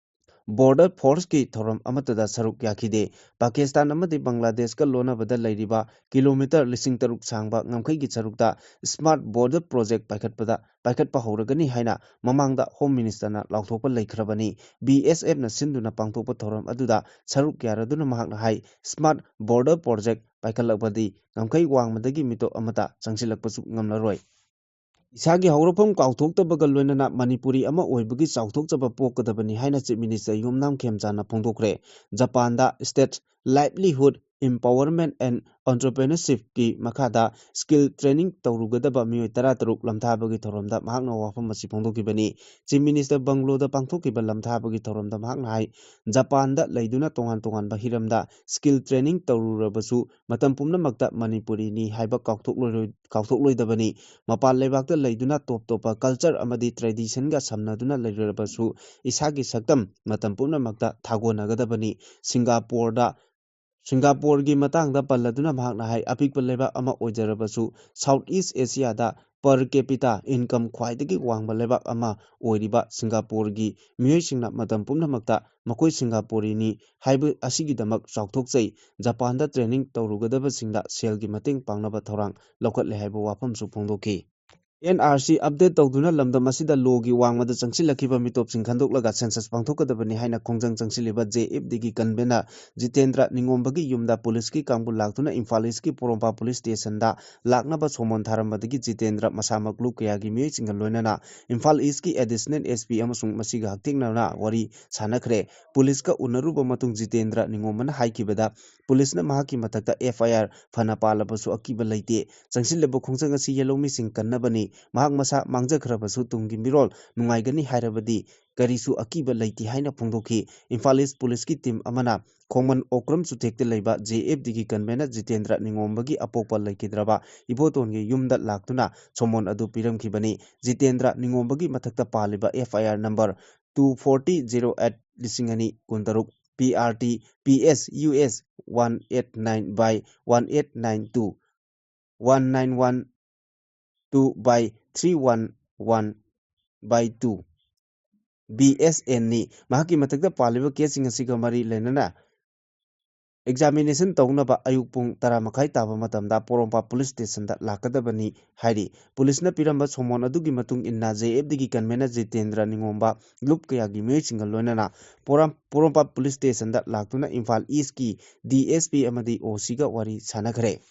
border forceꯀꯤ ꯊꯧꯔꯝ ꯑꯃꯠꯇꯗ ꯁꯔꯨꯛ ꯌꯥꯈꯤꯗꯦ꯫ ꯄꯥꯀꯤꯁꯇꯥꯟ ꯑꯃꯗꯤ ꯕꯪꯒ꯭ꯂꯥꯗꯦꯁꯀ ꯂꯣꯟꯅꯕꯗ ꯂꯩꯔꯤꯕ kilometre ꯂꯤꯁꯤꯡ ꯇꯔꯨꯛ ꯁꯥꯡꯕ ꯉꯝꯈꯩꯒꯤ ꯁꯔꯨꯛꯇ Smart Border Project ꯄꯥꯏꯈꯠꯄꯗ, ꯄꯥꯏꯈꯠꯄ ꯍꯧꯔꯒꯅꯤ ꯍꯥꯏꯅ ꯃꯃꯥꯡꯗ Home Ministerꯅ ꯂꯥꯎꯊꯣꯛꯄ ꯂꯩꯈ꯭ꯔꯕꯅꯤ꯫ BSFꯅ ꯁꯤꯟꯗꯨꯅ ꯄꯥꯡꯊꯣꯛꯄ ꯊꯧꯔꯝ ꯑꯗꯨꯗ ꯁꯔꯨꯛ ꯌꯥꯔꯗꯨꯅ ꯃꯍꯥꯛꯅ ꯍꯥꯏ, Smart Border Project ꯄꯥꯏꯈꯠꯂꯛꯄꯗꯤ ꯉꯝꯈꯩ ꯋꯥꯡꯃꯗꯒꯤ ꯃꯤꯇꯣꯞ ꯑꯃꯠꯇ ꯆꯪꯁꯤꯜꯂꯛꯄꯁꯨ ꯉꯝꯂꯔꯣꯏ꯫ ꯏꯁꯥꯒꯤ ꯍꯧꯔꯛꯐꯝ ꯀꯥꯎꯊꯣꯛꯇꯕꯒ ꯂꯣꯏꯅꯅ ꯃꯅꯤꯄꯨꯔꯤ ꯑꯃ ꯑꯣꯏꯕꯒꯤ ꯆꯥꯎꯊꯣꯛꯆꯕ ꯄꯣꯛꯀꯗꯕꯅꯤ ꯍꯥꯏꯅ Chief Minister ꯌꯨꯝꯅꯥꯝ ꯈꯦꯝꯆꯥꯟꯅ ꯐꯣꯡꯗꯣꯛꯈ꯭ꯔꯦ꯫ ꯖꯄꯥꯟꯗ State Livelihood Empowerment and Entrepreneurshipꯀꯤ ꯃꯈꯥꯗ skill training ꯇꯧꯔꯨꯒꯗꯕ ꯃꯤꯑꯣꯏ ꯇꯔꯥꯇꯔꯨꯛ ꯂꯝꯊꯥꯕꯒꯤ ꯊꯧꯔꯝꯗ ꯃꯍꯥꯛꯅ ꯋꯥꯐꯝ ꯑꯁꯤ ꯐꯣꯡꯗꯣꯛꯈꯤꯕꯅꯤ꯫ Chief Minister ꯕꯪꯒ꯭ꯂꯣꯗ ꯄꯥꯡꯊꯣꯛꯈꯤꯕ ꯂꯝꯊꯥꯕꯒꯤ ꯊꯧꯔꯝꯗ ꯃꯍꯥꯛꯅ ꯍꯥꯏ, ꯖꯄꯥꯟꯗ ꯂꯩꯗꯨꯅ ꯇꯣꯉꯥꯟ ꯇꯣꯉꯥꯟꯕ ꯍꯤꯔꯝꯗ skill training ꯇꯧꯔꯨꯔꯕꯁꯨ ꯃꯇꯝ ꯄꯨꯝꯅꯃꯛꯇ ꯃꯅꯤꯄꯨꯔꯤꯅꯤ ꯍꯥꯏꯕ ꯀꯥꯎꯊꯣꯛꯂꯣꯏꯔꯣꯏ-, ꯀꯥꯎꯊꯣꯛꯂꯣꯏꯗꯕꯅꯤ꯫ ꯃꯄꯥꯟ ꯂꯩꯕꯥꯛꯇ ꯂꯩꯗꯨꯅ ꯇꯣꯞ ꯇꯣꯞꯄ culture ꯑꯃꯗꯤ traditionꯒ ꯁꯝꯅꯗꯨꯅ ꯂꯩꯔꯨꯔꯕꯁꯨ ꯏꯁꯥꯒꯤ ꯁꯛꯇꯝ ꯃꯇꯝ ꯄꯨꯝꯅꯃꯛꯇ ꯊꯥꯒꯣꯟꯅꯒꯗꯕꯅꯤ꯫ ꯁꯤꯡꯒꯥꯄꯣꯔꯗ, ꯁꯤꯡꯒꯥꯄꯣꯔꯒꯤ ꯃꯇꯥꯡꯗ ꯄꯜꯂꯗꯨꯅ ꯃꯍꯥꯛꯅ ꯍꯥꯏ, ꯑꯄꯤꯛꯄ ꯂꯩꯕꯥꯛ ꯑꯃ ꯑꯣꯏꯖꯔꯕꯁꯨ South East Asiaꯗ per capita income ꯈ꯭ꯋꯥꯏꯗꯒꯤ ꯋꯥꯡꯕ ꯂꯩꯕꯥꯛ ꯑꯃ ꯑꯣꯏꯔꯤꯕ ꯁꯤꯡꯒꯥꯄꯣꯔꯒꯤ ꯃꯤꯑꯣꯏꯁꯤꯡꯅ ꯃꯇꯝ ꯄꯨꯝꯅꯃꯛꯇ ꯃꯈꯣꯏ ꯁꯤꯡꯒꯥꯄꯣꯔꯤꯅꯤ ꯍꯥꯏꯕ ꯑꯁꯤꯒꯤꯗꯃꯛ ꯆꯥꯎꯊꯣꯛꯆꯩ꯫ ꯖꯄꯥꯟꯗ training ꯇꯧꯔꯨꯒꯗꯕꯁꯤꯡꯗ ꯁꯦꯜꯒꯤ ꯃꯇꯦꯡ ꯄꯥꯡꯅꯕ ꯊꯧꯔꯥꯡ ꯂꯧꯈꯠꯂꯦ ꯍꯥꯏꯕ ꯋꯥꯐꯝꯁꯨ ꯐꯣꯡꯗꯣꯛꯈꯤ꯫ ꯑꯦꯟ ꯑꯥꯔ ꯁꯤ ꯑꯞꯗꯦꯠ ꯇꯧꯗꯨꯅ ꯂꯝꯗꯝ ꯑꯁꯤꯗ ꯂꯣꯒꯤ ꯋꯥꯡꯃꯗ ꯆꯪꯁꯤꯜꯂꯛꯈꯤꯕ ꯃꯤꯇꯣꯞꯁꯤꯡ ꯈꯟꯗꯣꯛꯂꯒ ꯁꯦꯟꯁꯁ ꯄꯥꯡꯊꯣꯛꯀꯗꯕꯅꯤ ꯍꯥꯏꯅ ꯈꯣꯡꯖꯪ ꯆꯪꯁꯤꯜꯂꯤꯕ ꯖꯦ ꯑꯦꯐ ꯗꯤꯒꯤ ꯀꯟꯚꯦꯅꯔ ꯖꯤꯇꯦꯟꯗ꯭ꯔ ꯅꯤꯉꯣꯝꯕꯒꯤ ꯌꯨꯝꯗ ꯄꯨꯂꯤꯁꯀꯤ ꯀꯥꯡꯕꯨ ꯂꯥꯛꯇꯨꯅ ꯏꯝꯐꯥꯜ ꯏꯁꯀꯤ ꯄꯣꯔꯣꯝꯄꯥꯠ ꯄꯨꯂꯤꯁ ꯁ꯭ꯇꯦꯁꯟꯗ ꯂꯥꯛꯅꯕ ꯁꯣꯃꯣꯟ ꯊꯥꯔꯝꯕꯗꯒꯤ ꯖꯤꯇꯦꯟꯗ꯭ꯔ ꯃꯁꯥꯃꯛ ꯂꯨꯞ ꯀꯌꯥꯒꯤ ꯃꯤꯑꯣꯏꯁꯤꯡꯒ ꯂꯣꯏꯅꯅ ꯏꯝꯐꯥꯜ ꯏꯁꯀꯤ ꯑꯦꯗꯤꯁꯅꯦꯜ ꯑꯦꯁ ꯄꯤ ꯑꯃꯁꯨꯡ ꯃꯁꯤꯒ ꯍꯛꯊꯦꯡꯅꯅ ꯋꯥꯔꯤ ꯁꯥꯟꯅꯈ꯭ꯔꯦ꯫ ꯄꯨꯂꯤꯁꯀ ꯎꯅꯔꯨꯕ ꯃꯇꯨꯡ ꯖꯤꯇꯦꯟꯗ꯭ꯔ ꯅꯤꯉꯣꯝꯕꯅ ꯍꯥꯏꯈꯤꯕꯗ, ꯄꯨꯂꯤꯁꯅ ꯃꯍꯥꯛꯀꯤ ꯃꯊꯛꯇ ꯑꯦꯐ ꯑꯥꯏ ꯑꯥꯔ ꯐꯅ ꯄꯥꯜꯂꯕꯁꯨ ꯑꯀꯤꯕ ꯂꯩꯇꯦ꯫ ꯆꯪꯁꯤꯜꯂꯤꯕ ꯈꯣꯡꯖꯪ ꯑꯁꯤ ꯌꯦꯜꯍꯧꯃꯤꯁꯤꯡ ꯀꯟꯅꯕꯅꯤ꯫ ꯃꯍꯥꯛ ꯃꯁꯥ ꯃꯥꯡꯖꯈ꯭ꯔꯕꯁꯨ ꯇꯨꯡꯒꯤ ꯃꯤꯔꯣꯜ ꯅꯨꯡꯉꯥꯏꯒꯅꯤ ꯍꯥꯏꯔꯕꯗꯤ ꯀꯔꯤꯁꯨ ꯑꯀꯤꯕ ꯂꯩꯇꯦ ꯍꯥꯏꯅ ꯐꯣꯡꯗꯣꯛꯈꯤ꯫ ꯏꯝꯐꯥꯜ ꯏꯁ ꯄꯨꯂꯤꯁꯀꯤ ꯇꯤꯝ ꯑꯃꯅ ꯈꯣꯡꯃꯟ ꯑꯣꯀ꯭ꯔꯝ ꯆꯨꯊꯦꯛꯇ ꯂꯩꯕ ꯖꯦ ꯑꯦꯐ ꯗꯤꯒꯤ ꯀꯟꯚꯦꯅꯔ ꯖꯤꯇꯦꯟꯗ꯭ꯔ ꯅꯤꯉꯣꯝꯕꯒꯤ ꯑꯄꯣꯛꯄ ꯂꯩꯈꯤꯗ꯭ꯔꯕ ꯏꯕꯣꯇꯣꯟꯒꯤ ꯌꯨꯝꯗ ꯂꯥꯛꯇꯨꯅ ꯁꯣꯃꯣꯟ ꯑꯗꯨ ꯄꯤꯔꯝꯈꯤꯕꯅꯤ꯫ ꯖꯤꯇꯦꯟꯗ꯭ꯔ ꯅꯤꯉꯣꯝꯕꯒꯤ ꯃꯊꯛꯇ ꯄꯥꯜꯂꯤꯕ F I R number two forty zero eight ꯂꯤꯁꯤꯡ ꯑꯅꯤ ꯀꯨꯟꯇꯔꯨꯛ, P R T, P S U S one eight nine by one eight nine two, one nine one two by three one one by two, B S N ꯅꯤ꯫ ꯃꯍꯥꯛꯀꯤ ꯃꯊꯛꯇ ꯄꯥꯜꯂꯤꯕ ꯀꯦꯁꯁꯤꯡ ꯑꯁꯤꯒ ꯃꯔꯤ ꯂꯩꯅꯅ ꯑꯦꯛꯖꯥꯃꯤꯅꯦꯁꯟ ꯇꯧꯅꯕ ꯑꯌꯨꯛ ꯄꯨꯡ ꯇꯔꯥ ꯃꯈꯥꯏ ꯇꯥꯕ ꯃꯇꯝꯗ ꯄꯣꯔꯣꯝꯄꯥꯠ ꯄꯨꯂꯤꯁ ꯁ꯭ꯇꯦꯁꯟꯗ ꯂꯥꯛꯀꯗꯕꯅꯤ ꯍꯥꯏꯔꯤ꯫ ꯄꯨꯂꯤꯁꯅ ꯄꯤꯔꯝꯕ ꯁꯣꯃꯣꯟ ꯑꯗꯨꯒꯤ ꯃꯇꯨꯡ ꯏꯟꯅ ꯖꯦ ꯑꯦꯐ ꯗꯤꯒꯤ ꯀꯟꯚꯦꯅꯔ ꯖꯤꯇꯦꯟꯗ꯭ꯔ ꯅꯤꯉꯣꯝꯕ ꯂꯨꯞ ꯀꯌꯥꯒꯤ ꯃꯤꯑꯣꯏꯁꯤꯡꯒ ꯂꯣꯏꯅꯅ ꯄꯣꯔꯥꯝ-, ꯄꯣꯔꯣꯝꯄꯥꯠ ꯄꯨꯂꯤꯁ ꯁ꯭ꯇꯦꯁꯟꯗ ꯂꯥꯛꯇꯨꯅ ꯏꯝꯐꯥꯜ ꯏꯁꯀꯤ ꯗꯤ ꯑꯦꯁ ꯄꯤ ꯑꯃꯗꯤ ꯑꯣ ꯁꯤꯒ ꯋꯥꯔꯤ ꯁꯥꯟꯅꯈ꯭ꯔꯦ꯫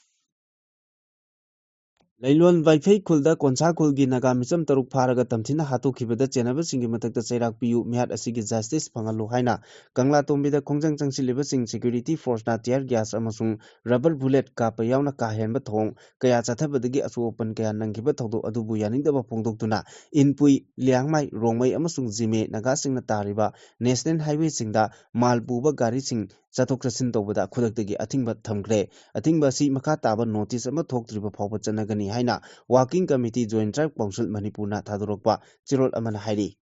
ꯂꯩꯂꯣꯟ ꯋꯥꯏꯐꯩ ꯈꯨꯜꯗ ꯀꯣꯟꯁꯥ ꯈꯨꯜꯒꯤ ꯅꯥꯒꯥ ꯃꯤꯆꯝ ꯇꯔꯨꯛ ꯐꯥꯔꯒ ꯇꯝꯊꯤꯅ ꯍꯥꯠꯇꯣꯛꯈꯤꯕꯗ ꯆꯦꯟꯅꯕꯁꯤꯡꯒꯤ ꯃꯊꯛꯇ ꯆꯩꯔꯥꯛ ꯄꯤꯌꯨ, ꯃꯤꯍꯥꯠ ꯑꯁꯤꯒꯤ ꯖꯁꯇꯤꯁ ꯐꯪꯍꯜꯂꯨ ꯍꯥꯏꯅ ꯀꯪꯂꯥꯇꯣꯝꯕꯤꯗ ꯈꯣꯡꯖꯪ ꯆꯪꯁꯤꯜꯂꯤꯕꯁꯤꯡ ꯁꯦꯀ꯭ꯌꯨꯔꯤꯇꯤ ꯐꯣꯔꯁꯅ ꯇꯤꯌꯔ ꯒ꯭ꯌꯥꯁ ꯑꯃꯁꯨꯡ ꯔꯕꯔ ꯕꯨꯂꯦꯠ ꯀꯥꯞꯄ ꯌꯥꯎꯅ ꯀꯥ ꯍꯦꯟꯕ ꯊꯧꯑꯣꯡ ꯀꯌꯥ ꯆꯠꯊꯕꯗꯒꯤ ꯑꯁꯣꯛ ꯑꯄꯟ ꯀꯌꯥ ꯅꯪꯈꯤꯕ ꯊꯧꯗꯣꯛ ꯑꯗꯨꯕꯨ ꯌꯥꯅꯤꯡꯗꯕ ꯐꯣꯡꯗꯣꯛꯇꯨꯅ ꯏꯟꯄꯨꯏ, ꯂꯤꯌꯥꯡꯃꯥꯏ, ꯔꯣꯡꯃꯩ ꯑꯃꯁꯨꯡ ꯖꯤꯃꯦ ꯅꯥꯒꯥꯁꯤꯡꯅ ꯇꯥꯔꯤꯕ ꯅꯦꯁꯅꯦꯜ ꯍꯥꯏꯋꯦꯁꯤꯡꯗ ꯃꯥꯜ ꯄꯨꯕ ꯒꯥꯔꯤꯁꯤꯡ ꯆꯠꯊꯣꯛ ꯆꯠꯁꯤꯟ ꯇꯧꯕꯗ ꯈꯨꯗꯛꯇꯒꯤ ꯑꯊꯤꯡꯕ ꯊꯝꯈ꯭ꯔꯦ꯫ ꯑꯊꯤꯡꯕ ꯑꯁꯤ ꯃꯈꯥ ꯇꯥꯕ ꯅꯣꯇꯤꯁ ꯑꯃ ꯊꯣꯛꯇ꯭ꯔꯤꯕ ꯐꯥꯎꯕ ꯆꯠꯅꯒꯅꯤ ꯍꯥꯏꯅ ꯋꯥꯔꯀꯤꯡ ꯀꯃꯤꯇꯤ ꯖꯣꯏꯟ ꯇ꯭ꯔꯥꯏꯕ ꯀꯥꯎꯟꯁꯤꯜ ꯃꯅꯤꯄꯨꯔꯅ ꯊꯥꯗꯣꯔꯛꯄ ꯆꯦꯔꯣꯜ ꯑꯃꯅ ꯍꯥꯏꯔꯤ꯫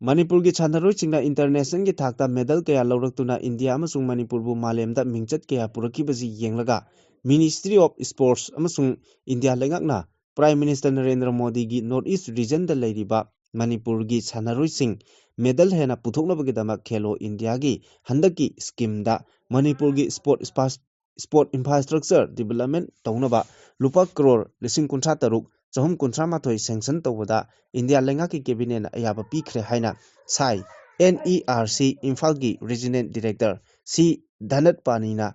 ꯃꯅꯤꯄꯨꯔꯒꯤ ꯁꯥꯟꯅꯔꯣꯏꯁꯤꯡꯅ ꯏꯟꯇꯔꯅꯦꯁꯅꯦꯜꯒꯤ ꯊꯥꯛꯇ ꯃꯦꯗꯜ ꯀꯌꯥ ꯂꯧꯔꯛꯇꯨꯅ ꯏꯟꯗꯤꯌꯥ ꯑꯃꯁꯨꯡ ꯃꯅꯤꯄꯨꯔꯕꯨ ꯃꯥꯂꯦꯝꯗ ꯃꯤꯡꯆꯠ ꯀꯌꯥ ꯄꯨꯔꯛꯈꯤꯕꯁꯤ ꯌꯦꯡꯂꯒ Ministry of Sports ꯑꯃꯁꯨꯡ ꯏꯟꯗꯤꯌꯥ ꯂꯩꯉꯥꯛꯅ Prime Minister ꯅꯔꯦꯟꯗ꯭ꯔ ꯃꯣꯗꯤꯒꯤ North East Regionꯗ ꯂꯩꯔꯤꯕ ꯃꯅꯤꯄꯨꯔꯒꯤ ꯁꯥꯟꯅꯔꯣꯏꯁꯤꯡ ꯃꯦꯗꯜ ꯍꯦꯟꯅ ꯄꯨꯊꯣꯛꯅꯕꯒꯤꯗꯃꯛ ꯈꯦꯂꯣ ꯏꯟꯗꯤꯌꯥꯒꯤ ꯍꯟꯗꯛꯀꯤ ꯁ꯭ꯀꯤꯝꯗ ꯃꯅꯤꯄꯨꯔꯒꯤ ꯁ꯭ꯄꯣꯔꯠ ꯏꯁꯄꯥꯁ-, ꯁ꯭ꯄꯣꯔꯠ ꯏꯟꯐ꯭ꯔꯥꯁ꯭ꯇ꯭ꯔꯛꯆꯔ ꯗꯤꯕꯂꯞꯃꯦꯟ ꯇꯧꯅꯕ ꯂꯨꯄꯥ ꯀ꯭ꯔꯣꯔ ꯂꯤꯁꯤꯡ ꯀꯨꯟꯊ꯭ꯔꯥ ꯇꯔꯨꯛ ꯆꯍꯨꯝ ꯀꯨꯟꯊ꯭ꯔꯥ ꯃꯥꯊꯣꯏ sanction ꯇꯧꯕꯗ ꯏꯟꯗꯤꯌꯥ ꯂꯩꯉꯥꯛꯀꯤ cabinet ꯅ ꯑꯌꯥꯕ ꯄꯤꯈ꯭ꯔꯦ ꯍꯥꯏꯅ ꯁꯥꯏ꯫ N E R C ꯏꯝꯐꯥꯜꯒꯤ regional director C ꯙꯅꯠ ꯄꯥꯅꯤꯅ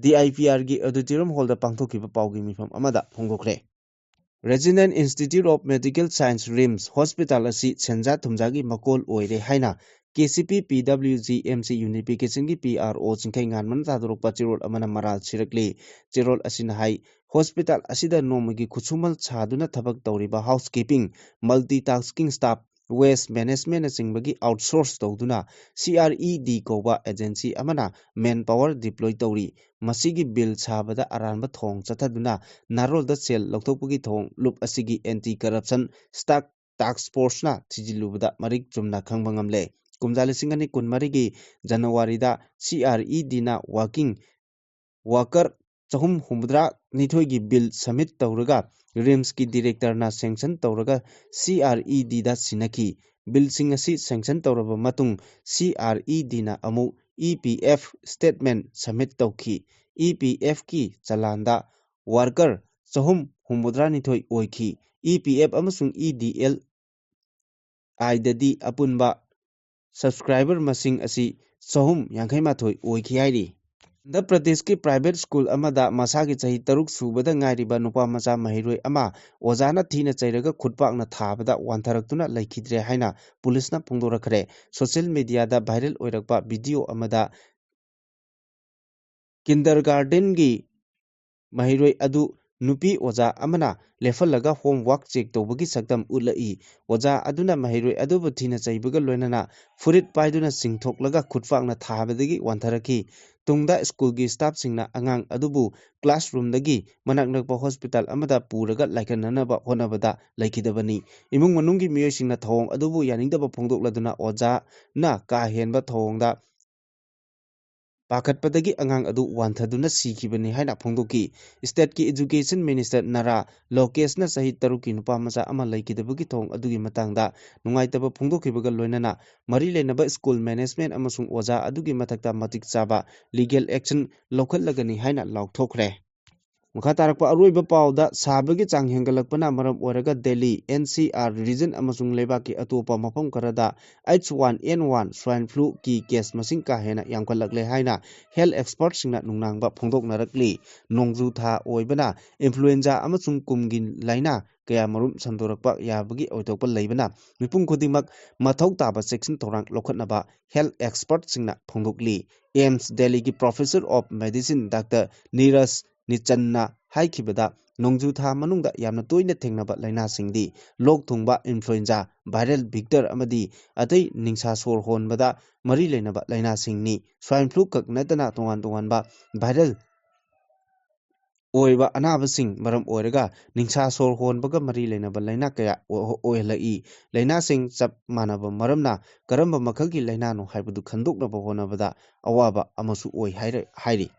D I P R ꯒꯤ auditorium hall ꯗ ꯄꯥꯡꯊꯣꯛꯈꯤꯕ ꯄꯥꯎꯒꯤ ꯃꯤꯐꯝ ꯑꯃꯗ ꯐꯣꯡꯗꯣꯛꯈ꯭ꯔꯦ꯫ Regional Institute of Medical Science, RIMS Hospital ꯑꯁꯤ ꯁꯦꯟꯖꯥ ꯊꯨꯝꯖꯥꯒꯤ ꯃꯀꯣꯜ ꯑꯣꯏꯔꯦ ꯍꯥꯏꯅ K C P P W G M C Unification ꯒꯤ P R O ꯆꯤꯡꯈꯩ ꯉꯥꯟꯕꯅ ꯊꯥꯗꯣꯔꯛꯄ ꯆꯦꯔꯣꯜ ꯑꯃꯅ ꯃꯔꯥꯜ ꯁꯤꯔꯛꯂꯤ꯫ ꯆꯦꯔꯣꯜ ꯑꯁꯤꯅ ꯍꯥꯏ, hospital ꯑꯁꯤꯗ ꯅꯣꯡꯃꯒꯤ ꯈꯨꯠꯁꯨꯃꯟ ꯁꯥꯗꯨꯅ ꯊꯕꯛ ꯇꯧꯔꯤꯕ housekeeping, multitasking staff, waste management ꯅꯆꯤꯡꯕꯒꯤ outsource ꯇꯧꯗꯨꯅ C R E D ꯀꯧꯕ agency ꯑꯃꯅ manpower deploy ꯇꯧꯔꯤ꯫ ꯃꯁꯤꯒꯤ bill ꯁꯥꯕꯗ ꯑꯔꯥꯟꯕ ꯊꯧꯑꯣꯡ ꯆꯠꯊꯗꯨꯅ ꯅꯥꯔꯣꯜꯗ ꯁꯦꯜ ꯂꯧꯊꯣꯛꯄꯒꯤ ꯊꯧꯑꯣꯡ ꯂꯨꯞ ꯑꯁꯤꯒꯤ anti corruption staff task force ꯅ ꯊꯤꯖꯤꯜꯂꯨꯕꯗ ꯃꯔꯤꯛ ꯆꯨꯝꯅ ꯈꯪꯕ ꯉꯝꯂꯦ꯫ ꯀꯨꯝꯖꯥ ꯂꯤꯁꯤꯡ ꯑꯅꯤ ꯀꯨꯟꯃꯔꯤꯒꯤ January ꯗ C R E D ꯅ working worker ꯆꯍꯨꯝ ꯍꯨꯝꯐꯨꯇꯔꯥ ꯅꯤꯊꯣꯏꯒꯤ bill submit ꯇꯧꯔꯒ RIMS ꯀꯤ director ꯅ sanction ꯇꯧꯔꯒ C R E D ꯗ ꯁꯤꯟꯅꯈꯤ꯫ Bill ꯁꯤꯡ ꯑꯁꯤ sanction ꯇꯧꯔꯕ ꯃꯇꯨꯡ C R E D ꯅ ꯑꯃꯨꯛ E P F statement submit ꯇꯧꯈꯤ꯫ E P F ꯀꯤ ꯆꯂꯥꯟꯗ worker ꯆꯍꯨꯝ ꯍꯨꯝꯐꯨꯇꯔꯥ ꯅꯤꯊꯣꯏ ꯑꯣꯏꯈꯤ꯫ E P F ꯑꯃꯁꯨꯡ E D L I ꯗꯗꯤ ꯑꯄꯨꯟꯕ subscriber ꯃꯁꯤꯡ ꯑꯁꯤ ꯆꯍꯨꯝ ꯌꯥꯡꯈꯩ ꯃꯥꯊꯣꯏ ꯑꯣꯏꯈꯤ ꯍꯥꯏꯔꯤ꯫ ꯑꯟꯙ꯭ꯔ ꯄ꯭ꯔꯗꯦꯁꯀꯤ private school ꯑꯃꯗ ꯃꯁꯥꯒꯤ ꯆꯍꯤ ꯇꯔꯨꯛ ꯁꯨꯕꯗ ꯉꯥꯏꯔꯤꯕ ꯅꯨꯄꯥ ꯃꯆꯥ ꯃꯍꯩꯔꯣꯏ ꯑꯃ ꯑꯣꯖꯥꯅ ꯊꯤꯅ ꯆꯩꯔꯒ ꯈꯨꯠꯄꯥꯛꯅ ꯊꯥꯕꯗ ꯋꯥꯟꯊꯔꯛꯇꯨꯅ ꯂꯩꯈꯤꯗ꯭ꯔꯦ ꯍꯥꯏꯅ ꯄꯨꯂꯤꯁꯅ ꯐꯣꯡꯗꯣꯔꯛꯈ꯭ꯔꯦ꯫ Social media ꯗ viral ꯑꯣꯏꯔꯛꯄ video ꯑꯃꯗ kindergarten ꯒꯤ ꯃꯍꯩꯔꯣꯏ ꯑꯗꯨ ꯅꯨꯄꯤ ꯑꯣꯖꯥ ꯑꯃꯅ ꯂꯦꯞꯍꯜꯂꯒ homework check ꯇꯧꯕꯒꯤ ꯁꯛꯇꯝ ꯎꯠꯂꯛꯏ꯫ ꯑꯣꯖꯥ ꯑꯗꯨꯅ ꯃꯍꯩꯔꯣꯏ ꯑꯗꯨꯕꯨ ꯊꯤꯅ ꯆꯩꯕꯒ ꯂꯣꯏꯅꯅ ꯐꯨꯔꯤꯠ ꯄꯥꯏꯗꯨꯅ ꯆꯤꯡꯊꯣꯛꯂꯒ ꯈꯨꯠꯄꯥꯛꯅ ꯊꯥꯕꯗꯒꯤ ꯋꯥꯟꯊꯔꯛꯈꯤ꯫ ꯇꯨꯡꯗ school ꯒꯤ staff ꯁꯤꯡꯅ ꯑꯉꯥꯡ ꯑꯗꯨꯕꯨ classroom ꯗꯒꯤ ꯃꯅꯥꯛ ꯅꯛꯄ hospital ꯑꯃꯗ ꯄꯨꯔꯒ ꯂꯥꯏꯀꯠꯅꯅꯕ ꯍꯣꯠꯅꯕꯗ ꯂꯩꯈꯤꯗꯕꯅꯤ꯫ ꯏꯃꯨꯡ ꯃꯅꯨꯡꯒꯤ ꯃꯤꯑꯣꯏꯁꯤꯡꯅ ꯊꯧꯑꯣꯡ ꯑꯗꯨꯕꯨ ꯌꯥꯅꯤꯡꯗꯕ ꯐꯣꯡꯗꯣꯛꯂꯗꯨꯅ ꯑꯣꯖꯥꯅ ꯀꯥ ꯍꯦꯟꯕ ꯊꯧꯑꯣꯡꯗ ꯄꯥꯈꯠꯄꯗꯒꯤ ꯑꯉꯥꯡ ꯑꯗꯨ ꯋꯥꯟꯊꯗꯨꯅ ꯁꯤꯈꯤꯕꯅꯤ ꯍꯥꯏꯅ ꯐꯣꯡꯗꯣꯛꯈꯤ꯫ State ꯀꯤ education minister ꯅꯥꯔꯥ ꯂꯣꯀꯦꯁꯅ ꯆꯍꯤ ꯇꯔꯨꯛꯀꯤ ꯅꯨꯄꯥ ꯃꯆꯥ ꯑꯃ ꯂꯩꯈꯤꯗꯕꯒꯤ ꯊꯧꯑꯣꯡ ꯑꯗꯨꯒꯤ ꯃꯇꯥꯡꯗ ꯅꯨꯡꯉꯥꯏꯇꯕ ꯐꯣꯡꯗꯣꯛꯈꯤꯕꯒ ꯂꯣꯏꯅꯅ ꯃꯔꯤ ꯂꯩꯅꯕ school management ꯑꯃꯁꯨꯡ ꯑꯣꯖꯥ ꯑꯗꯨꯒꯤ ꯃꯊꯛꯇ ꯃꯇꯤꯛ ꯆꯥꯕ legal action ꯂꯧꯈꯠꯂꯒꯅꯤ ꯍꯥꯏꯅ ꯂꯥꯎꯊꯣꯛꯈ꯭ꯔꯦ꯫ ꯃꯈꯥ ꯇꯥꯔꯛꯄ ꯑꯔꯣꯏꯕ ꯄꯥꯎꯗ, ꯁꯥꯕꯒꯤ ꯆꯥꯡ ꯍꯦꯟꯒꯠꯂꯛꯄꯅ ꯃꯔꯝ ꯑꯣꯏꯔꯒ Delhi, N C R region ꯑꯃꯁꯨꯡ ꯂꯩꯕꯥꯛꯀꯤ ꯑꯇꯣꯞꯄ ꯃꯐꯝ ꯈꯔꯗ H one N one swine flu ꯒꯤ case ꯃꯁꯤꯡ ꯀꯥ ꯍꯦꯟꯅ ꯌꯥꯝꯈꯠꯂꯛꯂꯦ ꯍꯥꯏꯅ health expertꯁꯤꯡꯅ ꯅꯨꯡꯅꯥꯡꯕ ꯐꯣꯡꯗꯣꯛꯅꯔꯛꯂꯤ꯫ ꯅꯣꯡꯖꯨ ꯊꯥ ꯑꯣꯏꯕꯅ influenza ꯑꯃꯁꯨꯡ ꯀꯨꯝꯒꯤ ꯂꯥꯏꯅꯥ ꯀꯌꯥ ꯃꯔꯨꯝ ꯁꯟꯗꯣꯔꯛꯄ ꯌꯥꯕꯒꯤ ꯑꯣꯏꯊꯣꯛꯄ ꯂꯩꯕꯅ ꯃꯤꯄꯨꯝ ꯈꯨꯗꯤꯡꯃꯛ ꯃꯊꯧ ꯇꯥꯕ ꯆꯦꯛꯁꯤꯟ ꯊꯧꯔꯥꯡ ꯂꯧꯈꯠꯅꯕ health expertꯁꯤꯡꯅ ꯐꯣꯡꯗꯣꯛꯂꯤ꯫ AIIMS ꯗꯦꯜꯂꯤꯒꯤ Professor of Medicine Doctor Neeraj ꯅꯤꯆꯟꯅ ꯍꯥꯏꯈꯤꯕꯗ, ꯅꯣꯡꯖꯨ ꯊꯥ ꯃꯅꯨꯡꯗ ꯌꯥꯝꯅ ꯇꯣꯏꯅ ꯊꯦꯡꯅꯕ ꯂꯥꯏꯅꯥꯁꯤꯡꯗꯤ ꯂꯣꯛ ꯊꯨꯡꯕ, influenza, viral vector ꯑꯃꯗꯤ ꯑꯇꯩ ꯅꯤꯡꯁꯥ ꯁꯣꯔ ꯍꯣꯟꯕꯗ ꯃꯔꯤ ꯂꯩꯅꯕ ꯂꯥꯏꯅꯥꯁꯤꯡꯅꯤ꯫ Swine flu ꯈꯛ ꯅꯠꯇꯅ ꯇꯣꯉꯥꯟ ꯇꯣꯉꯥꯟꯕ viral ꯑꯣꯏꯕ ꯑꯅꯥꯕꯁꯤꯡ ꯃꯔꯝ ꯑꯣꯏꯔꯒ ꯅꯤꯡꯁꯥ ꯁꯣꯔ ꯍꯣꯟꯕꯒ ꯃꯔꯤ ꯂꯩꯅꯕ ꯂꯥꯏꯅꯥ ꯀꯌꯥ ꯑꯣ-, ꯑꯣꯏꯍꯜꯂꯛꯏ꯫ ꯂꯥꯏꯅꯥꯁꯤꯡ ꯆꯞ ꯃꯥꯟꯅꯕ ꯃꯔꯝꯅ ꯀꯔꯝꯕ ꯃꯈꯜꯒꯤ ꯂꯥꯏꯅꯥꯅꯣ ꯍꯥꯏꯕꯗꯨ ꯈꯪꯗꯣꯛꯅꯕ ꯍꯣꯠꯅꯕꯗ ꯑꯋꯥꯕ ꯑꯃꯁꯨ ꯑꯣꯏ ꯍꯥꯏꯔ-, ꯍꯥꯏꯔꯤ꯫